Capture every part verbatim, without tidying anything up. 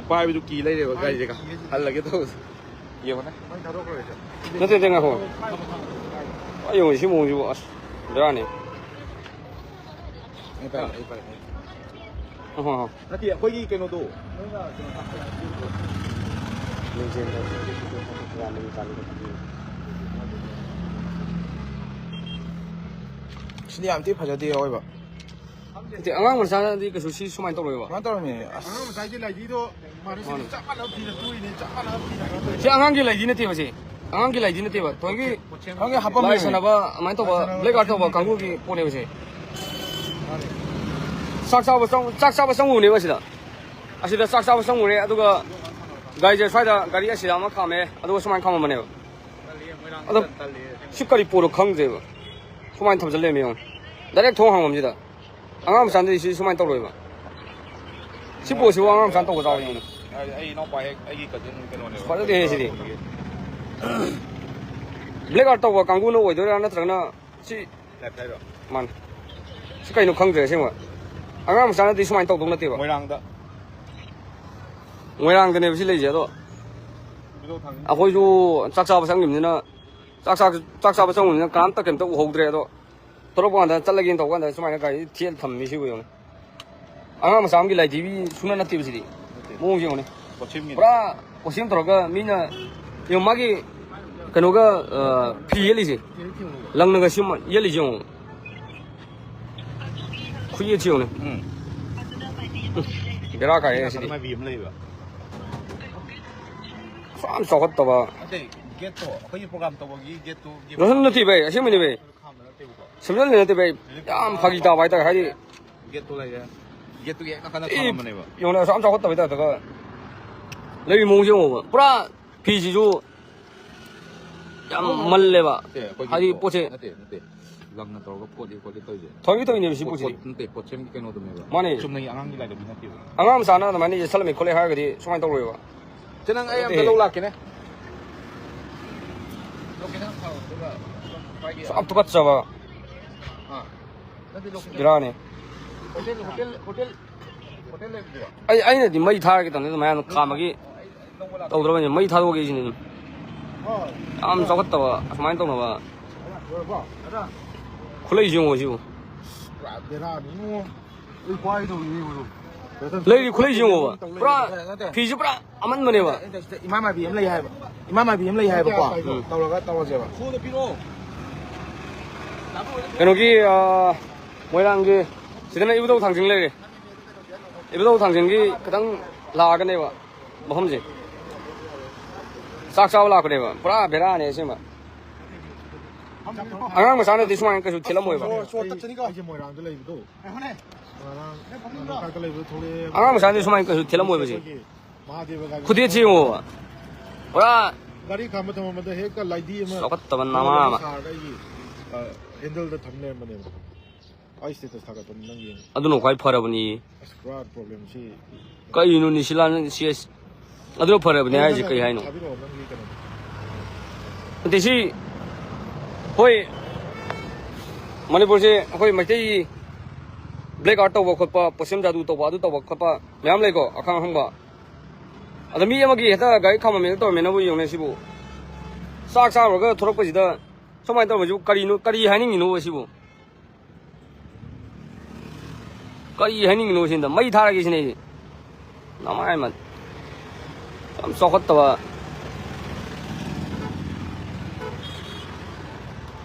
ꯄꯥꯏꯕꯗꯨ ꯀꯤ ꯂꯩꯔꯦꯕ ꯒꯥꯔꯤꯁꯦ꯫ ꯍꯜꯂꯒꯦ ꯇꯧꯕꯁꯦ꯫ ꯌꯦꯡꯉꯣꯅꯦ꯫ ꯅꯠꯇꯦ, ꯅꯠꯇꯦ, ꯉꯥꯏꯈꯣ꯫ ꯑꯩ ꯌꯦꯡꯉꯣ, ꯁꯤ ꯃꯑꯣꯡꯁꯤꯕꯨ, ꯑꯁ, ꯕꯦꯔꯥꯅꯤ꯫ ꯑꯩ ꯄꯥꯏꯔꯦ, ꯑꯩ ꯄꯥꯏꯔꯦ, ꯑꯩ꯫ ꯑꯍꯣ, ꯑꯍꯣ꯫ ꯅꯠꯇꯦ, ꯑꯩꯈꯣꯏꯒꯤ ꯀꯩꯅꯣꯗꯣ꯫ ꯁꯤꯗꯤ ꯌꯥꯝ ꯊꯤ ꯐꯖꯗꯦ ꯑꯑꯣꯏꯕ꯫ ꯅꯠꯇꯦ, ꯑꯉꯥꯡ ꯃꯆꯥꯅꯗꯤ ꯀꯩꯁꯨ ꯁꯤ ꯁꯨꯃꯥꯏꯅ ꯇꯧꯔꯣꯏꯕ꯫ ꯀꯃꯥꯏꯅ ꯇꯧꯔꯝꯃꯤ? ꯑꯁ꯫ ꯑꯉꯥꯡ ꯃꯆꯥꯒꯤ ꯂꯥꯏꯙꯤꯗꯣ ꯃꯥꯟꯅ ꯁꯤꯗꯤ ꯃꯥꯅꯦ꯫ ꯆꯞ ꯃꯥꯟꯅꯕ ꯐꯤꯗ ꯇꯨꯔꯤꯅꯦ, ꯆꯞ ꯃꯥꯟꯅꯕ ꯐꯤꯗ ꯀꯩꯅꯣ ꯇꯧꯔꯤꯅꯦ꯫ ꯁꯤ ꯑꯉꯥꯡꯒꯤ ꯂꯥꯏꯙꯤ ꯅꯠꯇꯦꯕ ꯁꯤ꯫ ꯑꯉꯥꯡꯒꯤ ꯂꯥꯏꯙꯤ ꯅꯠꯇꯦꯕ꯫ ꯊꯣꯏꯒꯤ ꯈꯪꯉꯦ, ꯍꯥꯄꯝꯃꯦ꯫ ꯂꯥꯏ ꯁꯥꯟꯅꯕ ꯑꯗꯨꯃꯥꯏꯅ ꯇꯧꯕ, ꯂꯥꯏ ꯁꯥꯟꯅꯕ black art ꯇꯧꯕ ꯀꯥꯡꯕꯨꯒꯤ ꯄꯣꯠꯅꯦꯕ ꯁꯤ꯫ ꯃꯥꯅꯦ꯫ ꯆꯥꯛ ꯆꯥꯕ ꯆꯪ-, ꯆꯥꯛ ꯆꯥꯕ ꯆꯪꯉꯨꯕꯅꯦꯕ ꯑꯁꯤꯗ꯫ ꯑꯁꯤꯗ ꯆꯥꯛ ꯆꯥꯕ ꯆꯪꯉꯨꯔꯦ, ꯑꯗꯨꯒ ꯒꯥꯔꯤꯁꯦ ꯁ꯭ꯋꯥꯏꯗ ꯒꯥꯔꯤ ꯑꯁꯤꯗ ꯑꯃ ꯈꯥꯝꯃꯦ, ꯑꯗꯨꯒ ꯁꯨꯃꯥꯏꯅ ꯈꯥꯝꯃꯝꯕꯅꯦꯕ꯫ ꯑꯗꯣ ꯁꯤ ꯀꯔꯤ ꯄꯣꯠꯅꯣ ꯈꯪꯗ꯭ꯔꯦꯕ꯫ ꯁꯨꯃꯥꯏꯅ ꯊꯝꯖꯤꯜ ꯂꯩꯔꯝꯃꯦ ꯌꯦꯡꯉꯣ꯫ Direct ꯊꯣꯡ ꯍꯥꯡꯐꯝꯁꯤꯗ꯫ ꯑꯉꯥꯡ ꯃꯆꯥꯅꯗꯤ ꯁꯤ ꯁꯨꯃꯥꯏꯅ ꯇꯧꯔꯣꯏꯕ꯫ ꯁꯤ ꯄꯣꯠꯁꯤꯕꯨ ꯑꯉꯥꯡ ꯃꯆꯥꯅ ꯇꯧꯕ ꯌꯥꯎꯋꯦ ꯌꯦꯡꯉꯨꯅꯦ꯫ ꯑꯩ ꯏꯅꯥꯎꯄꯥ ꯍꯦꯛ ꯑꯩꯒꯤ cousin ꯀꯩꯅꯣꯅꯦꯕ꯫ ꯐꯖꯗꯦꯍꯦ ꯁꯤꯗꯤ꯫ Black art ꯇꯧꯕ ꯀꯥꯡꯕꯨꯅ ꯑꯣꯏꯗꯣꯏꯔꯥ ꯅꯠꯇ꯭ꯔꯒꯅ ꯁꯤ ꯂꯥꯏꯞ ꯊꯥꯏꯔꯣ? ꯃꯥꯅꯦ꯫ ꯁꯤ ꯀꯩꯅꯣ ꯈꯪꯗ꯭ꯔꯦ ꯑꯁꯦꯡꯕ꯫ ꯑꯉꯥꯡ ꯃꯆꯥꯅꯗꯤ ꯁꯨꯃꯥꯏꯅ ꯇꯧꯗꯧ ꯅꯠꯇꯦꯕ꯫ ꯃꯣꯏꯔꯥꯡꯗ꯫ ꯃꯣꯏꯔꯥꯡꯗꯅꯦꯕ ꯁꯤ ꯂꯩꯔꯤꯁꯦ꯫ ꯑꯗꯣ ꯕꯤꯗꯣ ꯊꯥꯡꯖꯤꯡ꯫ ꯑꯩꯈꯣꯏꯁꯨ ꯆꯥꯛ ꯆꯥꯕ ꯆꯪꯉꯤꯕꯅꯤꯅ, ꯆꯥꯛ ꯆꯥ-, ꯆꯥꯛ ꯆꯥꯕ ꯆꯪꯉꯨꯕꯅꯤꯅ ꯀꯅꯥꯝꯇ ꯀꯩꯝꯇ ꯎꯍꯧꯗ꯭ꯔꯦ꯫ ꯑꯗꯣ ꯊꯣꯛꯂꯛꯄ ꯀꯥꯟꯗ, ꯆꯠꯂꯒꯦꯅ ꯇꯧꯕ ꯀꯥꯟꯗ ꯁꯨꯃꯥꯏꯅ ꯒꯥꯔꯤ ꯊꯦꯜ ꯊꯝꯃꯤ ꯁꯤꯕꯨ ꯌꯦꯡꯉꯨꯅꯦ꯫ ꯑꯉꯥꯡ ꯃꯆꯥ ꯑꯃꯒꯤ ꯂꯥꯏꯙꯤꯕꯤ ꯁꯨꯡꯅ ꯅꯠꯇꯦꯕ ꯁꯤꯗꯤ꯫ ꯅꯠꯇꯦ꯫ ꯃꯑꯣꯡꯁꯦ ꯌꯦꯡꯉꯨꯅꯦ꯫ ꯄꯣꯠꯁꯦꯝꯒꯤꯅꯦ꯫ ꯄꯨꯔꯥ ꯄꯣꯠꯁꯦꯝ ꯇꯧꯔꯒ ꯃꯤꯅ ꯌꯦꯡꯉꯨ, ꯃꯥꯒꯤ ꯀꯩꯅꯣꯒ, ꯑ, ꯐꯤ ꯌꯦꯠꯂꯤꯁꯦ꯫ ꯂꯪꯅꯒ ꯁꯦꯝꯃ ꯌꯦꯠꯂꯤꯁꯦ ꯌꯦꯡꯉꯨ꯫ ꯈꯨꯌꯦꯠꯁꯤ ꯌꯦꯡꯉꯨꯅꯦ꯫ ꯎꯝ꯫ ꯕꯦꯔꯥ ꯀꯥꯏꯍꯦ ꯁꯤꯗꯤ꯫ ꯃꯥꯏꯕꯤ ꯑꯃ ꯂꯩꯕ꯫ ꯑꯁꯨꯛ ꯌꯥꯝ ꯆꯥꯎꯈꯠꯇꯕ꯫ ꯅꯠꯇꯦ, ꯒꯦꯠꯇꯣ, ꯑꯩꯈꯣꯏꯒꯤ program ꯇꯧꯕꯒꯤ ꯒꯦꯠꯇꯨꯒꯤ ꯔꯣꯁꯟ ꯅꯠꯇꯦ ꯚꯥꯏ, ꯑꯁꯦꯡꯕꯅꯤ ꯚꯥꯏ꯫ ꯈꯥꯝꯕ ꯅꯠꯇꯦꯕꯀꯣ꯫ ꯁꯦꯝꯖꯤꯜꯂꯤ ꯅꯠꯇꯦ ꯚꯥꯏ, ꯌꯥꯝ ꯐꯥꯒꯤ ꯇꯥꯕ ꯍꯥꯏꯇꯥꯔꯦ, ꯍꯥꯏꯗꯤ꯫ ꯒꯦꯠꯇꯨ ꯂꯩꯔꯦ꯫ ꯒꯦꯠꯇꯨꯒꯤ ꯍꯦꯛ ꯅꯥꯀꯟꯗ ꯑꯦ, ꯈꯥꯝꯃꯝꯕꯅꯦꯕ꯫ ꯌꯦꯡꯉꯨꯅꯦ, ꯑꯁꯨꯛ ꯌꯥꯝ ꯆꯥꯎꯈꯠꯇꯕꯩ ꯇꯥꯏꯞꯇꯒ ꯂꯩꯔꯤ ꯃꯑꯣꯡꯁꯦ ꯌꯦꯡꯉꯣꯕ꯫ ꯄꯨꯔꯥ ꯐꯤꯁꯤꯁꯨ ꯌꯥꯝ ꯃꯜꯂꯦꯕ꯫ ꯅꯠꯇꯦ, ꯑꯩꯈꯣꯏꯒꯤ ꯍꯥꯏꯗꯤ ꯄꯣꯠꯁꯦ꯫ ꯅꯠꯇꯦ, ꯅꯠꯇꯦ꯫ ꯂꯪꯅ ꯇꯧꯔꯒ ꯀꯣꯠꯂꯤ ꯈꯣꯠꯂꯤ ꯇꯧꯔꯤꯁꯦ꯫ ꯊꯑꯣꯏꯀꯤ ꯇꯧꯔꯤꯅꯦꯕ ꯁꯤ ꯄꯣꯠ, ꯄꯣꯠꯁꯤꯗꯤ꯫ ꯄꯣꯠ ꯅꯠꯇꯦ, ꯄꯣꯠꯁꯦꯝꯒꯤ ꯀꯩꯅꯣꯗꯨꯅꯦꯕ꯫ ꯃꯥꯅꯦ꯫ ꯆꯨꯝꯅꯒꯤ ꯑꯉꯥꯡꯒꯤ ꯂꯥꯏꯔꯤꯛ ꯅꯠꯇꯦꯕ꯫ ꯑꯉꯥꯡ ꯃꯆꯥꯅ ꯑꯗꯨꯃꯥꯏꯅ ꯌꯦꯠꯁꯜꯂꯝꯃꯤ ꯈꯣꯠꯂꯤ ꯍꯥꯏꯔꯒꯗꯤ ꯁꯨꯃꯥꯏꯅ ꯇꯧꯔꯣꯏꯕ꯫ ꯆꯦ, ꯅꯪ ꯑꯩ ꯑꯝꯇ ꯅꯠꯇꯦ꯫ ꯂꯧ ꯂꯥꯛꯀꯦꯅꯦ꯫ Location ꯑꯝ ꯊꯥꯔꯛꯑꯣ, ꯑꯗꯨꯒ ꯄꯥꯏꯒꯦ꯫ ꯌꯥꯝ ꯇꯨꯀꯠꯆꯕ꯫ ꯑꯥ꯫ ꯅꯠꯇꯦ, location꯫ ꯕꯦꯔꯥꯅꯤ꯫ Hotel, hotel, hotel꯫ ꯑꯩ ꯑꯩꯅꯗꯤ ꯃꯩ ꯊꯥꯔꯒꯦ ꯇꯧꯅꯤ, ꯑꯗꯨ ꯃꯌꯥꯝꯅ ꯈꯥꯝꯕꯒꯤ ꯇꯧꯗ꯭ꯔꯕꯅꯤ꯫ ꯃꯩ ꯊꯥꯗꯣꯛꯑꯒꯦ ꯁꯤꯅꯤ ꯑꯗꯨꯝ꯫ ꯌꯥꯝ ꯆꯥꯎꯈꯠꯇꯕ ꯑꯁꯨꯃꯥꯏꯅ ꯇꯧꯅꯕ꯫ ꯈꯨꯠꯂꯩꯁꯤ ꯌꯦꯡꯉꯣ ꯁꯤꯕꯨ꯫ ꯄꯨꯔꯥ ꯕꯦꯔꯥꯅꯤ ꯏꯕꯨꯡꯉꯣ꯫ ꯑꯩ ꯈ꯭ꯋꯥꯏ ꯇꯧꯔꯤꯅꯤ ꯏꯕꯨꯡꯉꯣ꯫ ꯂꯩꯔꯤ ꯈꯨꯠꯂꯩꯁꯤ ꯌꯦꯡꯉꯣꯕ꯫ ꯄꯨꯔꯥ ꯐꯤꯁꯨ ꯄꯨꯔꯥ ꯑꯃꯟꯕꯅꯦꯕ꯫ ꯏꯃꯥ ꯃꯥꯏꯕꯤ ꯑꯃ ꯂꯩ ꯍꯥꯏꯕ꯫ ꯏꯃꯥ ꯃꯥꯏꯕꯤ ꯑꯃ ꯂꯩ ꯍꯥꯏꯕꯀꯣ꯫ ꯎꯝ꯫ ꯇꯧꯔꯒ ꯇꯧꯔꯁꯦꯕ꯫ ꯀꯩꯅꯣꯒꯤ, ꯑꯥ, ꯃꯣꯏꯔꯥꯡꯒꯤ ꯁꯤꯗꯅ ꯏꯕꯨꯙꯧ ꯊꯥꯡꯖꯤꯡ ꯂꯩꯔꯦ꯫ ꯏꯕꯨꯙꯧ ꯊꯥꯡꯖꯤꯡꯒꯤ ꯈꯤꯇꯪ ꯂꯥꯛꯑꯒꯅꯦꯕ ꯃꯐꯝꯁꯦ꯫ ꯆꯥꯛ ꯆꯥꯕ ꯂꯥꯛꯄꯅꯦꯕ꯫ ꯄꯨꯔꯥ ꯕꯦꯔꯥꯅꯦ ꯑꯁꯦꯡꯕ꯫ ꯑꯉꯥꯡ ꯃꯆꯥꯅꯗꯤ ꯁꯨꯃꯥꯏꯅ ꯀꯩꯁꯨ ꯊꯤꯜꯂꯝꯃꯣꯏꯕ꯫ ꯑꯩꯁꯦ ꯃꯣꯏꯔꯥꯡꯗ ꯂꯩꯕꯗꯣ꯫ ꯉꯔꯥꯡ ꯂꯣꯛꯇꯥꯛꯇ ꯂꯩꯕꯗꯣ ꯊꯣꯛꯂꯛꯑꯦ꯫ ꯑꯉꯥꯡ ꯃꯆꯥꯅꯗꯤ ꯁꯨꯃꯥꯏꯅ ꯀꯩꯁꯨ ꯊꯤꯜꯂꯝꯃꯣꯏꯕ ꯁꯤ꯫ ꯑꯩꯈꯣꯏꯒꯤ ꯃꯍꯥꯗꯦꯕ ꯒꯥꯔꯤ ꯈꯨꯗꯦꯠꯁꯤ ꯌꯦꯡꯉꯣꯕ꯫ ꯄꯨꯔꯥ ꯒꯥꯔꯤ ꯈꯥꯝꯕ ꯊꯝꯃꯝꯕꯗ ꯍꯦꯛꯇ ꯂꯥꯏꯙꯤ ꯑꯃ ꯆꯥꯎꯈꯠꯇꯕ ꯅꯃꯥ ꯑꯃ꯫ ꯁꯥꯔꯒ ꯑꯩꯒꯤ, ꯑ, ꯍꯦꯟꯗꯜꯗ ꯊꯝ ꯂꯩꯔꯝꯕꯅꯦꯕ꯫ ꯑꯩ ꯁ꯭ꯇꯦꯇꯁ ꯊꯥꯒꯠꯄꯅꯤ ꯅꯪ ꯌꯦꯡꯉꯨ꯫ ꯑꯗꯨꯅ ꯈ꯭ꯋꯥꯏ ꯐꯔꯕꯅꯤ꯫ ꯑꯁ, ꯄꯨꯔꯥ ꯄ꯭ꯔꯣꯕ꯭ꯂꯦꯝꯁꯤ꯫ ꯀꯩꯅꯣꯅꯦ ꯁꯤ ꯂꯥꯟ-, ꯁꯤ ꯑꯁ-, ꯑꯗꯨꯅ ꯐꯔꯕꯅꯦ ꯍꯥꯏꯁꯦ ꯀꯩ ꯍꯥꯏꯅꯣ? ꯊꯥꯕꯤꯔꯛꯑꯣ ꯅꯪꯒꯤ ꯀꯩꯅꯣꯗꯣ꯫ ꯅꯠꯇꯦ ꯁꯤ, ꯍꯣꯏ, ꯃꯅꯤꯄꯨꯔꯁꯦ ꯑꯩꯈꯣꯏ ꯃꯩꯇꯩꯒꯤ ꯕ꯭ꯂꯦꯛ ꯑꯥꯔꯠ ꯇꯧꯕ ꯈꯣꯠꯄ, ꯄꯣꯠꯁꯦꯝ ꯖꯥꯗꯨ ꯇꯧꯕ, ꯑꯗꯨ ꯇꯧꯕ ꯈꯣꯠꯄ ꯃꯌꯥꯝ ꯂꯩꯀꯣ, ꯑꯈꯪ ꯑꯍꯪꯕ꯫ ꯑꯗ ꯃꯤ ꯑꯃꯒꯤ ꯍꯦꯛꯇ ꯒꯥꯔꯤ ꯈꯥꯝꯃꯝꯃꯦꯅ ꯇꯧꯔꯝꯃꯦꯅꯕꯨ ꯌꯦꯡꯉꯨꯅꯦ ꯁꯤꯕꯨ꯫ ꯆꯥꯛ ꯆꯥꯔꯨꯔꯒ ꯊꯣꯔꯛꯄꯁꯤꯗ ꯁꯨꯃꯥꯏꯅ ꯇꯧꯔꯝꯃꯤꯁꯤꯕꯨ ꯀꯔꯤꯅꯣ, ꯀꯔꯤ ꯍꯥꯏꯅꯤꯡꯉꯤꯅꯣꯕ ꯁꯤꯕꯨ? ꯀꯔꯤ ꯍꯥꯏꯅꯤꯡꯉꯤꯅꯣ ꯁꯤꯗ? ꯃꯩ ꯊꯥꯔꯒꯦ ꯁꯤꯅꯦ ꯑꯩꯗꯤ꯫ ꯅꯃꯥꯏ ꯃꯠ-, ꯌꯥꯝ ꯆꯥꯎꯈꯠꯇꯕ꯫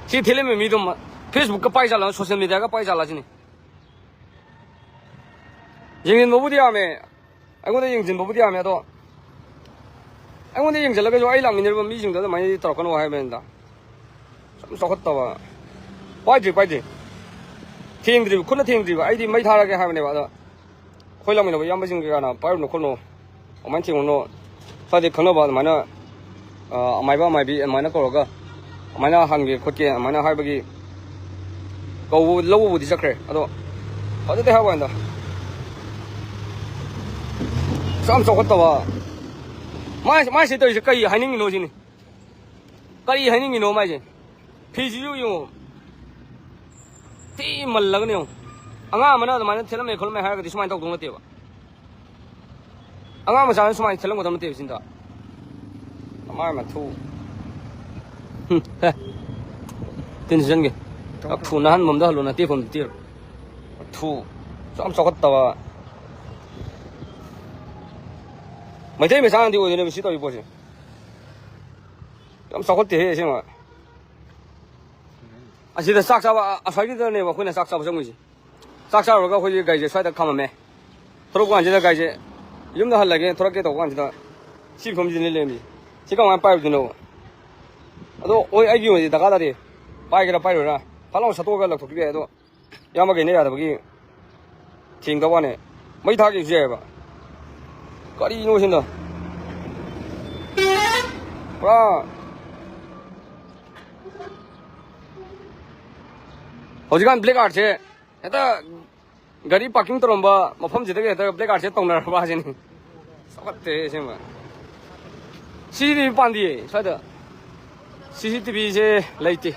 ꯁꯤ ꯊꯤꯜꯂꯝꯃꯤ ꯃꯤꯗꯣ ꯃ-, Facebook ꯀ ꯄꯥꯏ ꯖꯥꯠꯂ, social media ꯒ ꯄꯥꯏ ꯖꯥꯠꯂ ꯁꯤꯅꯤ꯫ ꯌꯦꯡꯁꯤꯟꯕꯕꯨꯗꯤ ꯌꯥꯝꯃꯦ, ꯑꯩꯉꯣꯟꯗ ꯌꯦꯡꯁꯤꯟꯕꯕꯨꯗꯤ ꯌꯥꯝꯃꯦ, ꯑꯗꯣ ꯑꯩꯉꯣꯟꯗ ꯌꯦꯡꯁꯤꯜꯂꯒꯁꯨ ꯑꯩ ꯂꯥꯛꯃꯤꯟꯅꯔꯤꯕ ꯃꯤꯁꯤꯡꯗꯣ ꯑꯗꯨꯃꯥꯏꯅꯗꯤ ꯇꯧꯔꯛꯀꯅꯣ ꯍꯥꯏꯕꯅꯤꯗ꯫ ꯌꯥꯝ ꯆꯥꯎꯈꯠꯇꯕ꯫ ꯄꯥꯏꯗ꯭ꯔꯤ, ꯄꯥꯏꯗ꯭ꯔꯤ꯫ ꯊꯦꯡꯗ꯭ꯔꯤꯕ, ꯈꯨꯠꯅ ꯊꯦꯡꯗ꯭ꯔꯤꯕ꯫ ꯑꯩꯗꯤ ꯃꯩ ꯊꯥꯔꯒꯦ ꯍꯥꯏꯕꯅꯦꯕ, ꯑꯗꯣ ꯑꯩꯈꯣꯏ ꯂꯥꯛꯃꯤꯟꯅꯕ ꯏꯌꯥꯝꯕꯁꯤꯡ ꯀꯩꯀꯥꯅ "ꯄꯥꯏꯔꯨꯅꯨ ꯈꯣꯠꯅꯨ, ꯑꯗꯨꯃꯥꯏꯅ ꯊꯦꯡꯉꯨꯅꯨ, ꯁ꯭ꯋꯥꯏꯗꯩ ꯈꯪꯅꯕ ꯑꯗꯨꯃꯥꯏꯅ, ꯑ, ꯑꯃꯥꯏꯕ ꯑꯃꯥꯏꯕꯤ ꯑꯗꯨꯃꯥꯏꯅ ꯀꯧꯔꯒ ꯑꯗꯨꯃꯥꯏꯅ ꯍꯪꯒꯦ ꯈꯣꯠꯀꯦ" ꯑꯗꯨꯃꯥꯏꯅ ꯍꯥꯏꯕꯒꯤ ꯀꯧꯕ, ꯂꯧꯕꯕꯨꯗꯤ ꯆꯠꯈ꯭ꯔꯦ꯫ ꯑꯗꯣ ꯐꯖꯗꯦ ꯍꯥꯏꯕ ꯋꯥꯅꯤꯗ꯫ ꯌꯥꯝ ꯆꯥꯎꯈꯠꯇꯕ꯫ ꯃꯥꯏ, ꯃꯥꯏꯁꯦ ꯇꯧꯔꯤꯁꯦ ꯀꯔꯤ ꯍꯥꯏꯅꯤꯡꯉꯤꯅꯣ ꯁꯤꯅꯤ꯫ ꯀꯔꯤ ꯍꯥꯏꯅꯤꯡꯉꯤꯅꯣ ꯃꯥꯏꯁꯦ? ꯐꯤꯁꯤꯁꯨ ꯌꯦꯡꯉꯣ꯫ ꯊꯤ ꯃꯜꯂꯒꯅꯦ ꯌꯦꯡꯉꯣ꯫ ꯑꯉꯥꯡ ꯑꯃꯅ ꯑꯗꯨꯃꯥꯏꯅ ꯊꯦꯠꯂꯝꯃꯦ ꯈꯣꯠꯂꯝꯃꯦ ꯍꯥꯏꯔꯒꯗꯤ ꯁꯨꯃꯥꯏꯅ ꯇꯧꯗꯧ ꯅꯠꯇꯦꯕ꯫ ꯑꯉꯥꯡ ꯃꯆꯥꯅ ꯁꯨꯃꯥꯏꯅ ꯊꯦꯠꯂꯝꯒꯗꯕ ꯅꯠꯇꯦꯕ ꯁꯤꯗ꯫ ꯃꯥꯏ ꯃꯊꯨ꯫ ꯍꯨꯝ, ꯍꯦ꯫ ꯇꯤꯟ ꯁꯤꯖꯟꯒꯦ꯫ ꯊꯨ ꯅꯥꯍꯟꯕꯝꯗ ꯍꯜꯂꯣ, ꯅꯠꯇꯦ ꯐꯝꯗ ꯇꯦꯔꯣ꯫ ꯊꯨ꯫ ꯌꯥꯝ ꯆꯥꯎꯈꯠꯇꯕ꯫ ꯃꯩꯇꯩ ꯃꯆꯥꯅꯗꯤ ꯑꯣꯏꯗꯣꯏꯅꯦꯕ ꯁꯤ ꯇꯧꯔꯤ ꯄꯣꯠꯁꯦ꯫ ꯌꯥꯝ ꯆꯥꯎꯈꯠꯇꯦꯍꯦ ꯑꯁꯦꯡꯕ꯫ ꯑꯁꯤꯗ ꯆꯥꯛ ꯆꯥꯕ, ꯑꯁ꯭ꯋꯥꯏꯒꯤꯗꯅꯦꯕ ꯑꯩꯈꯣꯏꯅ ꯆꯥꯛ ꯆꯥꯕ ꯆꯪꯉꯨꯏꯁꯦ꯫ ꯆꯥꯛ ꯆꯥꯔꯨꯔꯒ ꯑꯩꯈꯣꯏꯒꯤ ꯒꯥꯔꯤꯁꯦ ꯁ꯭ꯋꯥꯏꯗ ꯈꯥꯝꯃꯝꯃꯦ꯫ ꯊꯣꯛꯂꯛꯄ ꯀꯥꯟꯁꯤꯗ ꯒꯥꯔꯤꯁꯦ ꯌꯨꯝꯗ ꯍꯜꯂꯒꯦ, ꯊꯣꯛꯂꯛꯀꯦ ꯇꯧꯕ ꯀꯥꯟꯁꯤꯗ ꯁꯤ ꯐꯤꯕꯝꯁꯤꯗ ꯂꯩꯔꯝꯃꯤ꯫ ꯁꯤ ꯀꯃꯥꯏꯅ ꯄꯥꯏꯔꯨꯗꯣꯏꯅꯣꯕ? ꯑꯗꯣ ꯍꯣꯏ, ꯑꯩꯒꯤ ꯑꯣꯏꯅꯗꯤ ꯗꯔꯀꯥꯔ ꯇꯥꯗꯦ꯫ ꯄꯥꯏꯒꯦꯔꯥ ꯄꯥꯏꯔꯣꯏꯔꯥ ꯐꯠ ꯂꯥꯎꯅ ꯁꯠꯇꯣꯛꯑꯒ ꯂꯪꯊꯣꯛꯈꯤꯕ ꯌꯥꯏ꯫ ꯑꯗꯣ ꯏꯌꯥꯝꯕꯈꯩꯅ ꯌꯥꯗꯕꯒꯤ ꯊꯦꯡꯗꯕ ꯋꯥꯅꯦ꯫ ꯃꯩ ꯊꯥꯈꯤꯕꯁꯨ ꯌꯥꯏꯑꯕ꯫ ꯀꯔꯤꯅꯣ ꯁꯤꯅ? ꯄꯨꯔꯥ ꯍꯧꯖꯤꯛꯀꯥꯟ ꯕ꯭ꯂꯦꯛ ꯑꯥꯔꯠꯁꯦ ꯍꯦꯛꯇ ꯒꯥꯔꯤ ꯄꯥꯔꯀꯤꯡ ꯇꯧꯔꯝꯕ ꯃꯐꯝꯁꯤꯗꯒꯤ ꯍꯦꯛꯇ ꯕ꯭ꯂꯦꯛ ꯑꯥꯔꯠꯁꯦ ꯇꯧꯅꯔꯕ ꯑꯁꯤꯅꯤ꯫ ꯆꯥꯎꯈꯠꯇꯦ ꯑꯁꯦꯡꯕ꯫ ꯁꯤ ꯁꯤ ꯇꯤ ꯚꯤ ꯄꯥꯟꯗꯤꯌꯦ ꯁ꯭ꯋꯥꯏꯗ꯫ ꯁꯤ ꯁꯤ ꯇꯤ ꯚꯤꯁꯦ ꯂꯩꯇꯦ꯫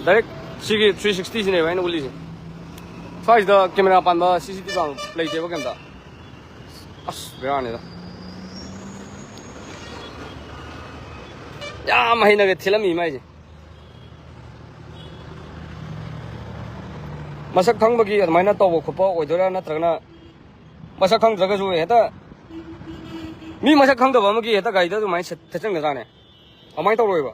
ꯗꯥꯏꯔꯦꯛ ꯁꯤꯒꯤ ꯊ꯭ꯔꯤ ꯁꯤꯛꯁꯇꯤꯁꯤꯅꯦꯕ ꯑꯩꯅ ꯎꯠꯂꯤꯁꯦ꯫ ꯁ꯭ꯋꯥꯏꯁꯤꯗ ꯀꯦꯃꯦꯔꯥ ꯄꯥꯟꯕ ꯁꯤ ꯁꯤ ꯇꯤ ꯚꯤ ꯂꯩꯇꯦꯕ ꯀꯩꯝꯇ꯫ ꯑꯁ, ꯕꯦꯔꯥꯅꯤꯗ꯫ ꯌꯥꯝ ꯍꯩꯅꯒ ꯊꯦꯠꯂꯝꯃꯤ ꯃꯥꯏꯁꯦ꯫ ꯃꯁꯛ ꯈꯪꯕꯒꯤ ꯑꯗꯨꯃꯥꯏꯅ ꯇꯧꯕ ꯈꯣꯠꯄ ꯑꯣꯏꯗꯣꯏꯔꯥ, ꯅꯠꯇ꯭ꯔꯒꯅ ꯃꯁꯛ ꯈꯪꯗ꯭ꯔꯒꯁꯨ ꯍꯦꯛꯇ ꯃꯤ ꯃꯁꯛ ꯈꯪꯗꯕ ꯑꯃꯒꯤ ꯍꯦꯛꯇ ꯒꯥꯔꯤꯗ ꯑꯗꯨꯃꯥꯏꯅ ꯁꯦꯠ-, ꯊꯦꯠꯆꯟꯒꯗ꯭ꯔꯥꯅꯦ? ꯑꯗꯨꯃꯥꯏꯅ ꯇꯧꯔꯣꯏꯕ꯫